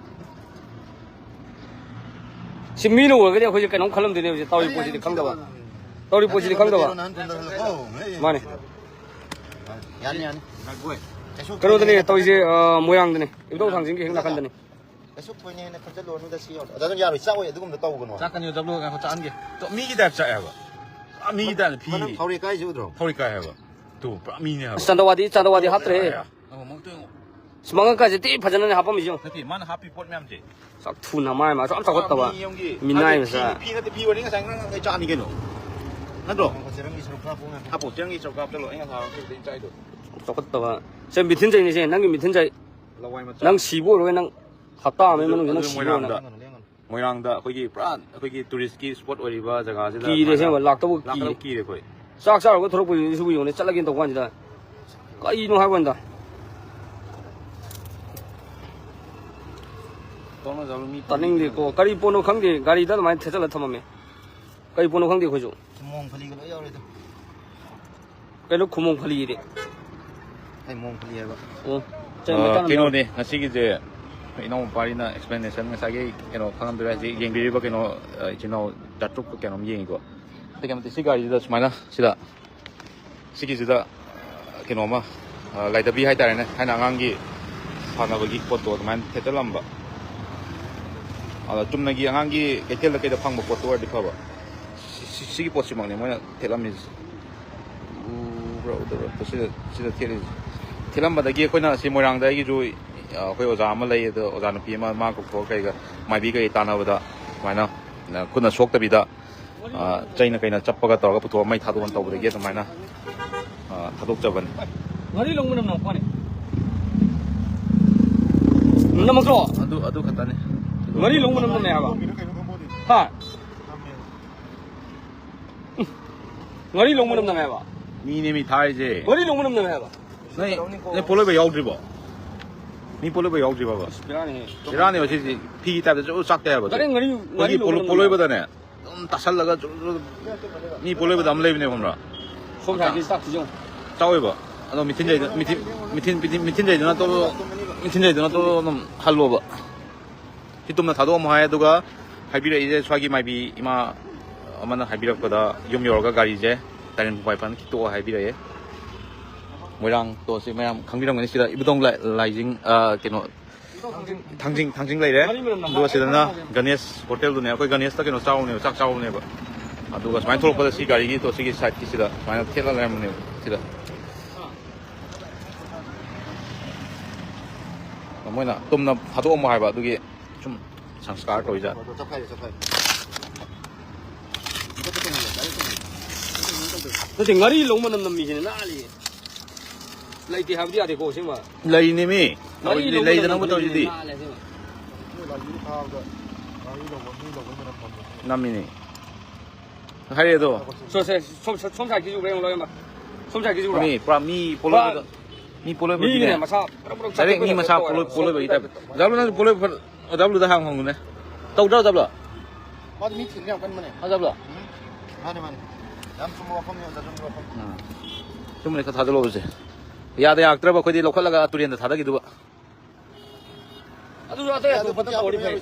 ꯁꯤ ꯃꯤꯅ ꯎꯔꯒꯗꯤ ꯑꯩꯈꯣꯏꯁꯦ ꯀꯩꯅꯣꯝ ꯈꯜꯂꯝꯗꯣꯏꯅꯦꯕ꯫ ꯇꯧꯔꯤ ꯄꯣꯠꯁꯤꯗꯤ ꯈꯪꯗꯕ꯫ ꯇꯧꯔꯤ ꯄꯣꯠꯁꯤꯗꯤ ꯈꯪꯗꯕ꯫ ꯅꯍꯥꯟ ꯊꯣꯡꯗ ꯍꯜꯂꯛꯑꯣ꯫ ꯃꯥꯅꯦ꯫ ꯌꯥꯅꯤ, ꯌꯥꯅꯤ꯫ ꯀꯩꯁꯨ ꯀꯩꯅꯣꯗꯅꯦ ꯇꯧꯔꯤꯁꯦ, ꯑ, ꯃꯣꯏꯔꯥꯡꯗꯅꯦ꯫ ꯏꯕꯨꯙꯧ ꯊꯥꯡꯖꯤꯡꯒꯤ ꯍꯦꯛ ꯅꯥꯀꯟꯗꯅꯦ꯫ ꯀꯩꯁꯨ ꯊꯣꯏꯅ ꯍꯦꯟꯅ ꯈꯟꯖꯜꯂꯨꯔꯅꯨꯗ ꯁꯤ ꯌꯧꯔꯦ꯫ ꯑꯗꯨ ꯑꯗꯨꯝ ꯌꯥꯔꯣꯏ, ꯆꯥꯛ ꯑꯣꯏ, ꯑꯗꯨꯒꯨꯝꯕ ꯇꯧꯒꯅꯣ꯫ ꯆꯥꯛꯀꯅꯤ ꯗꯕ꯭ꯂꯨ ꯉꯥꯏꯈꯣ ꯆꯥꯛꯍꯟꯒꯦ꯫ ꯇꯣ, ꯃꯤꯒꯤ ꯇꯥꯏꯞ ꯆꯥꯛꯑꯦ ꯍꯥꯏꯕ꯫ ꯄꯨꯔꯥ ꯃꯤꯒꯤ ꯇꯥꯏꯞ ꯐꯤꯔꯤ꯫ ꯊꯧꯔꯤ ꯀꯥꯏꯁꯦ ꯎꯗ꯭ꯔꯣ? ꯊꯧꯔꯤ ꯀꯥꯏ ꯍꯥꯏꯕ꯫ ꯇꯨ, ꯄꯨꯔꯥ ꯃꯤꯅꯦ ꯍꯥꯏꯕ꯫ ꯑꯁ, ꯆꯥꯟꯗꯋꯥꯗꯤ, ꯆꯥꯟꯗꯋꯥꯗꯤ ꯍꯥꯞꯇ꯭ꯔꯦꯍꯦ꯫ ꯑꯃꯨꯛ ꯇꯨ ꯌꯦꯡꯉꯣ꯫ ꯑꯁ, ꯃꯉꯛꯀꯥꯁꯦ ꯊꯤ ꯐꯖꯅꯅꯦ ꯍꯥꯞꯄꯝꯃꯤꯁꯦ ꯌꯦꯡꯉꯣ꯫ ꯅꯠꯇꯦ, ꯃꯥꯅ ꯍꯥꯞꯄꯤ ꯄꯣꯠ ꯃꯌꯥꯝꯁꯦ꯫ ꯆꯥꯛꯊꯨꯅ ꯃꯥꯏ ꯃꯥ ꯌꯥꯝ ꯆꯥꯎꯈꯠꯇꯕ꯫ ꯃꯤ ꯑꯃꯒꯤ ꯃꯤꯅꯥꯏ ꯍꯥꯏꯗꯤ ꯃꯆꯥ꯫ ꯐꯤ, ꯐꯤ ꯅꯠꯇꯦ, ꯐꯤ ꯑꯣꯏꯔꯗꯤ ꯉꯁꯥꯏ ꯉꯔꯥꯡ ꯑꯩ ꯆꯥꯅꯤ ꯀꯩꯅꯣ꯫ ꯅꯠꯇ꯭ꯔꯣ? ꯆꯦꯔꯪꯒꯤ ꯁꯔꯨꯛ ꯈꯔ ꯄꯣꯡꯉꯦ꯫ ꯍꯥꯞꯄꯣ, ꯆꯦꯔꯪꯒꯤ ꯁꯔꯨꯛ ꯍꯥꯞꯆꯜꯂꯣ꯫ ꯑꯩ ꯉꯁꯥꯏ ꯍꯥꯞꯆꯜꯂꯨꯕꯗꯩ ꯆꯥꯏꯗꯣ꯫ ꯆꯥꯎꯈꯠꯇꯕ꯫ ꯁꯦ ꯃꯤꯊꯤꯟ ꯆꯩꯅꯤꯁꯦ, ꯅꯪꯒꯤ ꯃꯤꯊꯤꯟ ꯆꯩ꯫ ꯂꯋꯥꯏ ꯃꯆꯥ꯫ ꯅꯪ ꯁꯤꯕ ꯑꯣꯏꯔꯣꯏ ꯅꯪ꯫ ꯍꯞꯇꯥ ꯑꯃꯒꯤ ꯑꯗꯨ, ꯃꯅꯨꯡꯗ ꯅꯪ ꯑꯗꯨ ꯁꯤꯕ ꯑꯣꯏꯔꯣꯏ ꯃꯣꯏꯔꯥꯡꯗ꯫ ꯅꯪ꯫ ꯂꯦꯡꯒꯅꯨ, ꯂꯦꯡꯒꯅꯨ꯫ ꯃꯣꯏꯔꯥꯡꯗ ꯑꯩꯈꯣꯏꯒꯤ ꯄꯨꯔꯥ ꯑꯩꯈꯣꯏꯒꯤ ꯇꯨꯔꯤꯁꯀꯤ ꯁ꯭ꯄꯣꯠ ꯑꯣꯏꯔꯤꯕ ꯖꯒꯥꯁꯤꯗ ꯀꯤꯔꯦ ꯑꯁꯦꯡꯕ, ꯂꯥꯛꯇꯕ ꯀꯤꯔꯦ꯫ ꯂꯥꯛꯇꯕ ꯀꯤꯔꯦ ꯑꯩꯈꯣꯏ꯫ ꯆꯥꯛ ꯆꯥꯔꯨꯕ ꯊꯣꯛꯂꯛꯄꯁꯤꯁꯨ ꯌꯦꯡꯉꯨꯅꯦ, ꯆꯠꯂꯒꯦꯅ ꯇꯧꯕ ꯀꯥꯟꯁꯤꯗ꯫ ꯀꯔꯤꯅꯣ ꯍꯥꯏꯕ ꯀꯥꯟꯗ꯫ ꯇꯣꯛꯅꯖꯕ ꯃꯤ ꯇꯥꯅꯤꯡꯗꯦꯀꯣ꯫ ꯀꯔꯤ ꯄꯣꯠꯅꯣ ꯈꯪꯗꯦ, ꯒꯥꯔꯤꯗ ꯑꯗꯨꯃꯥꯏꯅ ꯊꯦꯠꯆꯜꯂ ꯊꯝꯃꯝꯃꯦ꯫ ꯀꯔꯤ ꯄꯣꯠꯅꯣ ꯈꯪꯗꯦ ꯑꯩꯈꯣꯏꯁꯨ꯫ ꯃꯣꯡ ꯐꯂꯤꯒ ꯂꯣꯏ ꯌꯥꯎꯔꯦꯗ꯫ ꯀꯩꯅꯣ ꯈꯨꯃꯣꯡ ꯐꯂꯤꯗꯤ? ꯑꯩ ꯃꯣꯡ ꯐꯂꯤ ꯍꯥꯏꯕ꯫ ꯑꯣ, ꯆꯩ ꯑ, ꯃꯩꯇꯥꯟ ꯑꯃ ꯀꯩꯅꯣꯅꯦ, ꯉꯁꯤꯒꯤꯁꯦ ꯏꯅꯥꯎ ꯅꯨꯄꯥꯔꯤꯅ ꯑꯦꯛꯁꯄ꯭ꯂꯦꯅꯦꯁꯟ ꯉꯁꯥꯏꯒꯤ ꯀꯩꯅꯣ ꯈꯪꯉꯝꯗꯣꯏꯔꯥ, ꯍꯧꯖꯤꯛ ꯌꯦꯡꯕꯤꯔꯤꯕ ꯀꯩꯅꯣ, ꯑ, ꯏꯆꯤꯟ ꯏꯅꯥꯎ ꯆꯥꯇ꯭ꯔꯨꯛꯀ ꯀꯩꯅꯣꯝ ꯌꯦꯡꯉꯤꯀꯣ꯫ ꯑꯗꯨꯛꯀꯤ ꯃꯇꯤꯛ ꯁꯤ ꯒꯥꯔꯤꯁꯤꯗ ꯁꯨꯃꯥꯏꯅ ꯁꯤꯗ ꯁꯤꯒꯤꯁꯤꯗ, ꯑ, ꯀꯩꯅꯣꯝꯃ, ꯑ, ꯂꯥꯏꯙꯕꯤ ꯍꯥꯏꯇꯥꯔꯦꯅꯦ, ꯊꯥꯏꯅ ꯑꯉꯥꯡꯒꯤ ꯁꯥꯟꯅꯕꯒꯤ ꯄꯣꯠꯇꯣ ꯑꯗꯨꯃꯥꯏꯅ ꯊꯦꯠꯆꯜꯂꯝꯕ꯫ ꯑꯗ ꯆꯨꯝꯅꯒꯤ ꯑꯉꯥꯡꯒꯤ ꯀꯩꯊꯦꯜꯗ ꯀꯩꯗ ꯐꯪꯕ ꯄꯣꯠꯇꯣ ꯑꯣꯏꯔꯗꯤ ꯐꯕ꯫ ꯁꯤ-, ꯁꯤ-, ꯁꯤꯒꯤ ꯄꯣꯠꯁꯤꯃꯛꯅꯦ ꯃꯣꯏꯅ ꯊꯦꯠꯂꯝꯃꯤꯁꯦ꯫ ꯎꯕ꯭ꯔꯥ ꯎꯗꯕ꯭ꯔꯥ? ꯁꯤꯗ, ꯁꯤꯗ ꯊꯦꯠꯂꯤꯁꯦ꯫ ꯊꯦꯠꯂꯝꯕꯗꯒꯤ ꯑꯩꯈꯣꯏꯅ ꯁꯤ ꯃꯣꯏꯔꯥꯡꯗ ꯑꯩꯒꯤꯁꯨ, ꯑ, ꯑꯩꯈꯣꯏ ꯑꯣꯖꯥ ꯑꯃ ꯂꯩ, ꯑꯗꯣ ꯑꯣꯖꯥ ꯅꯨꯄꯤ ꯑꯃ, ꯃꯥ ꯀꯧꯊꯣꯛꯑ ꯀꯩꯒ ꯃꯥꯏꯕꯤ ꯀꯩ ꯇꯥꯟꯅꯕꯗ ꯁꯨꯃꯥꯏꯅ, ꯑ, ꯈꯨꯠꯅ ꯁꯣꯛꯇꯕꯤꯗ, ꯑ, ꯆꯩꯅ ꯀꯩꯅ ꯆꯞꯄꯒ ꯇꯧꯔꯒ ꯄꯨꯊꯣꯛꯑ ꯃꯩ ꯊꯥꯗꯣꯛꯑꯅ ꯇꯧꯕꯗꯒꯤ ꯑꯗꯨꯃꯥꯏꯅ, ꯑ, ꯊꯥꯗꯣꯛꯆꯕꯅꯤ꯫ ꯉꯥꯔꯤ ꯂꯧꯕ ꯃꯅꯝ ꯅꯝꯃꯛꯄꯅꯦ꯫ ꯅꯝꯃꯛꯇ꯭ꯔꯣ? ꯑꯗꯨ, ꯑꯗꯨ ꯈꯛꯇꯅꯤ꯫ ꯉꯥꯔꯤ ꯂꯧꯕ ꯃꯅꯝ ꯅꯝꯃꯦ ꯍꯥꯏꯕ꯫ ꯍꯥ? ꯎꯝ. ꯉꯥꯔꯤ ꯂꯧꯕ ꯃꯅꯝ ꯅꯝꯃꯦ ꯍꯥꯏꯕ꯫ ꯃꯤꯅꯦ ꯃꯤ ꯊꯥꯔꯤꯁꯦ꯫ ꯉꯥꯔꯤ ꯂꯧꯕ ꯃꯅꯝ ꯅꯝꯃꯦ ꯍꯥꯏꯕ꯫ ꯅꯣꯏ, ꯅꯣꯏ ꯄꯣꯠꯂꯣꯏꯕ ꯌꯥꯎꯗ꯭ꯔꯤꯕꯣ? ꯃꯤ ꯄꯣꯂꯣꯏꯕ ꯌꯥꯎꯗ꯭ꯔꯤꯕꯕ? ꯕꯦꯔꯥꯅꯤꯍꯦ꯫ ꯕꯦꯔꯥꯅꯤ ꯍꯧꯖꯤꯛ ꯐꯤꯒꯤ ꯇꯥꯏꯞꯇ ꯆꯨꯔꯨ ꯆꯥꯛꯇꯦ ꯍꯥꯏꯕ꯫ ꯒꯥꯔꯤ ꯉꯥꯔꯤ ꯉꯥꯔꯤ ꯑꯩꯈꯣꯏꯒꯤ ꯄꯣꯂꯣ- ꯂꯧꯕ ꯄꯣꯂꯣꯏꯕꯗꯅꯦ ꯑꯗꯨꯝ ꯇꯥꯁꯜꯂꯒ ꯆꯨꯔꯨ ꯆꯨꯔꯨ ꯃꯤ ꯄꯣꯂꯣꯏꯕꯗ ꯑꯃ ꯂꯩꯕꯅꯦ ꯈꯪꯕ꯭ꯔꯥ? ꯁꯣꯝ ꯁꯥꯏꯗꯀꯤ ꯆꯥꯛꯁꯤꯁꯨ ꯌꯦꯡꯉꯨ꯫ ꯆꯥꯎꯋꯦꯕ꯫ ꯑꯗꯣ ꯃꯤꯊꯤꯟꯖꯩꯗ ꯃꯤꯊꯤꯟ ꯃꯤꯊꯤꯟ ꯃꯤꯊꯤꯟ ꯃꯤꯊꯤꯟꯖꯩꯗꯨꯅ ꯇꯣꯂꯣ ꯃꯤꯊꯤꯟꯖꯩꯗꯨꯅ ꯇꯣꯂꯣ ꯑꯗꯨꯝ ꯍꯜꯂꯣꯕ꯫ ꯁꯤ ꯇꯨꯝꯅ ꯊꯥꯗꯣꯛꯑꯝꯃꯣ ꯍꯥꯏ꯫ ꯑꯗꯨꯒ ꯍꯥꯏꯕꯤꯔꯛꯏꯁꯦ ꯁ꯭ꯋꯥꯏꯒꯤ ꯃꯥꯏꯕꯤ ꯏꯃꯥ ꯑꯃꯅ ꯍꯥꯏꯕꯤꯔꯛꯄꯗ ꯌꯨꯝ ꯌꯧꯔꯒ ꯒꯥꯔꯤꯁꯦ ꯇꯥꯏꯔꯦꯟ ꯄꯨꯡꯄꯥꯏ ꯐꯅ ꯈꯤꯛꯇꯣꯛꯑꯣ ꯍꯥꯏꯕꯤꯔꯛꯑꯦ꯫ ꯃꯣꯏꯔꯥꯡ ꯇꯣꯁꯤ ꯃꯌꯥꯝ ꯈꯪꯕꯤꯔꯝꯒꯅꯤ꯫ ꯁꯤꯗ ꯏꯕꯨꯙꯧ ꯂꯥꯏ- ꯂꯥꯏꯖꯤꯡ ꯑ, ꯀꯩꯅꯣ ꯊꯥꯡꯖꯤꯡ ꯊꯥꯡꯖꯤꯡ ꯂꯩꯔꯦ꯫ ꯑꯗꯨꯒ ꯁꯤꯗꯅ ꯒꯅꯦꯁ ꯍꯣꯇꯦꯜꯗꯨꯅꯦ꯫ ꯑꯩꯈꯣꯏ ꯒꯅꯦꯁꯇ ꯀꯩꯅꯣ ꯆꯥꯎꯕꯅꯦꯕ ꯆꯥꯛ ꯆꯥꯎꯕꯅꯦꯕ꯫ ꯑꯗꯨꯒ ꯁꯨꯃꯥꯏꯅ ꯊꯣꯛꯂꯛꯄꯗ ꯁꯤ ꯒꯥꯔꯤꯒꯤ ꯇꯣ ꯁꯤꯒꯤ ꯁꯥꯏꯠꯀꯤꯁꯤꯗ ꯁꯨꯃꯥꯏꯅ ꯊꯦꯠꯂ ꯂꯩꯔꯝꯕꯅꯦꯕ ꯁꯤꯗ꯫ ꯃꯣꯏꯅ ꯇꯨꯝꯅ ꯊꯥꯗꯣꯛꯑꯝꯃꯣ ꯍꯥꯏꯕ ꯑꯗꯨꯒꯤ ꯁꯨꯝ ꯁꯪꯁꯀꯥꯔ ꯇꯧꯔꯤꯖꯥꯠ꯫ ꯑꯗꯣ ꯆꯠꯈꯥꯏꯔꯦ ꯆꯠꯈꯥꯏꯔꯦ꯫ ꯅꯠꯇꯦ ꯉꯥꯔꯤ ꯂꯧ ꯃꯅꯝ ꯅꯝꯃꯤꯁꯤꯅ ꯅꯥꯜꯂꯤ꯫ ꯂꯩꯇꯦ ꯍꯥꯏꯕꯗꯤ ꯌꯥꯗꯦꯀꯣ ꯑꯁꯦꯡꯕ꯫ ꯂꯩꯅꯦꯃꯤ꯫ ꯉꯥꯔꯤ ꯂꯧ ꯂꯩꯗꯅꯕ ꯃꯅꯝ ꯇꯧꯔꯤꯁꯤꯗꯤ꯫ ꯅꯥꯜꯂꯦ ꯑꯁꯦꯡꯕ꯫ ꯃꯣꯏ ꯂꯥꯏꯕ꯭ꯔꯦꯔꯤ ꯊꯥꯕꯗ ꯉꯥꯔꯤ ꯂꯧꯕ ꯃꯤ ꯂꯧꯕꯩ ꯃꯅꯝ ꯅꯝꯕꯅꯦ꯫ ꯅꯝꯃꯤꯅꯦ꯫ ꯍꯥꯏꯔꯛꯑꯦꯗꯣ꯫ ꯁꯣ- ꯁꯦ- ꯁꯣꯝ- ꯁꯣꯝ ꯁꯥꯏꯠꯀꯤꯁꯨ ꯎꯕ꯭ꯔꯥ ꯌꯦꯡꯉꯨ ꯂꯣꯏꯅꯃꯛ꯫ ꯁꯣꯝ ꯁꯥꯏꯠꯀꯤꯁꯨ ꯎꯕ꯭ꯔꯥ? ꯃꯤ ꯄꯨꯔꯥ ꯃꯤ ꯄꯣꯂꯣꯏꯕꯗ ꯃꯤ ꯄꯣꯂꯣꯏꯕꯗꯤꯅꯦ꯫ ꯃꯤꯒꯤꯅꯦ ꯃꯁꯥ ꯄꯨꯔꯥ ꯄꯨꯔꯥ ꯗꯥꯏꯔꯦꯛ ꯃꯤ ꯆꯥꯊꯣꯛꯄꯩ ꯃꯁꯥ ꯇꯥꯏꯞꯇ ꯄꯣꯂꯣꯏ- ꯇꯧꯋꯦ꯫ ꯄꯣꯂꯣꯏꯕꯒꯤ ꯇꯥꯏꯞꯇ꯫ ꯑꯣꯖꯥꯕꯨ ꯅꯪꯁꯨ ꯄꯣꯂꯣꯏ ꯐ- ꯑꯣꯖꯥꯕꯨꯗ ꯍꯥꯡ ꯍꯪꯉꯨꯅꯦ꯫ ꯇꯧꯗ꯭ꯔꯣ ꯑꯣꯖꯥꯕꯨ? ꯃꯥꯗꯤ ꯃꯤ ꯊꯤꯟꯕ ꯌꯥꯝ ꯀꯟꯕꯅꯦ꯫ ꯑꯣꯖꯥꯕꯨ? ꯃꯥꯅꯦ ꯃꯥꯅꯦ꯫ ꯌꯥꯝ ꯆꯨꯝꯕ ꯋꯥꯐꯝꯅꯤ ꯑꯣꯖꯥ ꯆꯨꯝꯕ ꯋꯥꯐꯝ꯫ ꯁꯨꯝꯕꯅꯦ ꯈꯔ ꯊꯥꯗꯣꯛꯂꯛꯑꯣꯁꯦ꯫ ꯌꯥꯗ ꯌꯥꯔꯛꯇ꯭ꯔꯕ ꯑꯩꯈꯣꯏꯗꯤ ꯂꯧꯈꯠꯂꯒ ꯇꯨꯔꯦꯟꯗ ꯊꯥꯗꯈꯤꯗꯨꯕ꯫ ꯑꯗꯨꯁꯨ ꯑꯇꯩ ꯑꯇꯣꯞꯄꯗ ꯇꯧꯔꯗꯤ ꯐꯩ꯫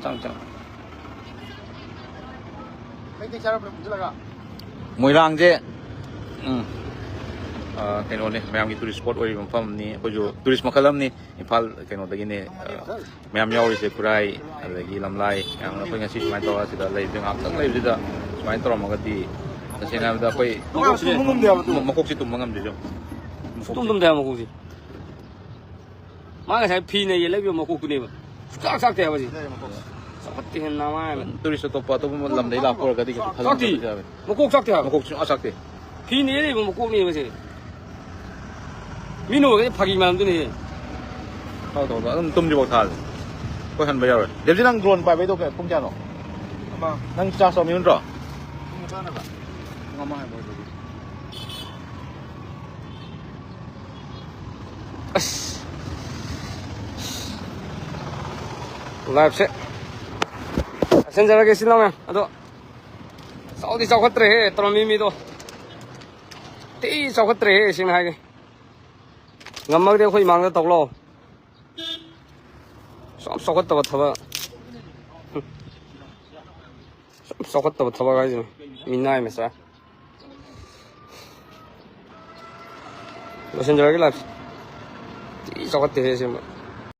ꯆꯪ ꯆꯪ꯫ ꯀꯩꯀꯩ ꯆꯥꯔꯛꯄ꯭ꯔꯥ ꯄꯨꯟꯁꯤꯜꯂꯒ? ꯃꯣꯏꯔꯥꯡꯁꯦ ꯎꯝ ꯑ, ꯀꯩꯅꯣꯅꯦ, ꯃꯌꯥꯝꯒꯤ ꯇꯨꯔꯤꯁ ꯁ꯭ꯄꯣꯠ ꯑꯣꯏꯔꯤꯕ ꯃꯐꯝꯅꯤ꯫ ꯑꯩꯈꯣꯏꯁꯨ ꯇꯨꯔꯤꯁ ꯃꯈꯜ ꯑꯃꯅꯤ꯫ ꯏꯝꯐꯥꯜ ꯀꯩꯅꯣꯗꯒꯤꯅꯦ꯫ ꯑ, ꯃꯌꯥꯝ ꯌꯥꯎꯔꯤꯁꯦ ꯈꯨꯔꯥꯏ ꯑꯗꯒꯤ ꯂꯝꯂꯥꯏ ꯃꯌꯥꯝ꯫ ꯑꯩꯈꯣꯏ ꯉꯁꯤ ꯁꯨꯃꯥꯏꯅ ꯇꯧꯔꯒ ꯁꯤꯗ ꯂꯩꯕꯁꯦ ꯉꯥꯏꯍꯥꯛꯇꯪ ꯂꯩꯕꯁꯤꯗ ꯁꯨꯃꯥꯏꯅ ꯇꯧꯔꯝꯃꯒꯗꯤ ꯇꯁꯦꯡꯅ ꯍꯥꯏꯕꯗ ꯑꯩꯈꯣꯏ ꯃꯀꯣꯛꯁꯦ ꯇꯨꯝꯕ ꯉꯝꯗꯦ ꯍꯥꯏꯕ꯫ ꯃ- ꯃꯀꯣꯛꯁꯦ ꯇꯨꯝꯕ ꯉꯝꯗ꯭ꯔꯤꯁꯦ꯫ ꯁꯨꯡꯇꯨꯝ ꯇꯨꯝꯗꯦ ꯍꯥꯏꯕ ꯃꯀꯣꯛꯁꯦ꯫ ꯃꯥ ꯉꯁꯥꯏ ꯐꯤꯅ ꯌꯦꯜꯂꯛꯏꯕ ꯃꯀꯣꯛꯇꯨꯅꯦꯕ꯫ ꯁꯨꯡꯆꯥꯛ ꯆꯥꯛꯇꯦ ꯍꯥꯏꯕ ꯁꯤ꯫ ꯆꯥꯛꯇꯦ ꯍꯦꯟꯅ ꯃꯥ ꯍꯥꯏꯕ꯫ ꯇꯨꯔꯤꯁ ꯑꯇꯣꯞꯄ ꯑꯇꯣꯞꯄ ꯂꯝꯗꯩ ꯂꯥꯛꯄ ꯑꯣꯏꯔꯒꯗꯤ ꯀꯩꯁꯨ ꯈꯜꯂꯝꯗꯕꯁꯨ ꯆꯥꯛꯇꯤ꯫ ꯌꯥꯕꯅꯤ꯫ ꯃꯀꯣꯛ ꯆꯥꯛꯇꯦ ꯍꯥꯏꯕ꯫ ꯃꯀꯣꯛ ꯁꯨꯡꯆꯥꯛ ꯆꯥꯛꯇꯦ꯫ ꯐꯤꯅ ꯌꯦꯜꯂꯛꯏꯕ ꯃꯀꯣꯛꯅꯦꯕ ꯁꯦ꯫ ꯃꯤꯅ ꯑꯣꯏꯔꯒꯗꯤ ꯐꯥꯒꯤ ꯃꯥꯟꯗꯨꯅꯦ꯫ ꯊꯥꯎ ꯊꯥꯎ ꯑꯗꯨꯝ ꯇꯨꯝꯗ꯭ꯔꯤꯐꯥꯎ ꯊꯥꯜꯂꯦ꯫ ꯑꯩꯈꯣꯏ ꯍꯟꯕ ꯌꯥꯔꯣꯏ꯫ ꯗꯦꯕꯖꯤ, ꯅꯪ ꯗ꯭ꯔꯣꯟ ꯄꯥꯏꯕꯩꯗꯣ ꯀꯩ- ꯄꯨꯡ ꯀꯌꯥꯅꯣ? ꯑꯃ ꯅꯪ ꯆꯥꯔꯖ ꯇꯧꯔꯝꯃꯤꯕ ꯅꯠꯇ꯭ꯔꯣ? ꯄꯨꯡ ꯃꯈꯥꯏ ꯍꯥꯏꯕ ꯑꯗꯨꯗꯤ꯫ ꯑꯁ꯫ ꯂꯥꯏꯐꯁꯦ ꯂꯣꯏꯁꯤꯟꯖꯔꯒꯦ ꯏꯆꯤꯟ ꯏꯅꯥꯎ ꯃꯌꯥꯝ꯫ ꯑꯗꯣ ꯆꯥꯎꯗꯤ ꯆꯥꯎꯈꯠꯇ꯭ꯔꯦꯍꯦ ꯇꯧꯔꯝꯃꯤ ꯃꯤꯗꯣ꯫ ꯊꯤ ꯆꯥꯎꯈꯠꯇ꯭ꯔꯦꯍꯦ ꯁꯦꯡꯅ ꯍꯥꯏꯒꯦ꯫ ꯉꯝꯃꯒꯗꯤ ꯑꯩꯈꯣꯏ ꯏꯃꯥꯡꯗ ꯇꯧ ꯂꯥꯛꯑꯣ꯫ ꯁꯨꯝ ꯆꯥꯎꯈꯠꯇꯕ ꯊꯕꯛ꯫ ꯁꯨꯝ ꯆꯥꯎꯈꯠꯇꯕ ꯊꯕꯛ ꯍꯥꯏꯁꯤꯅꯤ꯫ ꯃꯤꯅꯥꯏ ꯃꯆꯥ꯫ ꯂꯣꯏꯁꯤꯟꯖꯔꯒꯦ ꯂꯥꯏꯐ꯫ ꯊꯤ ꯆꯥꯎꯈꯠꯇꯦꯍꯦ ꯑꯁꯦꯡꯕ꯫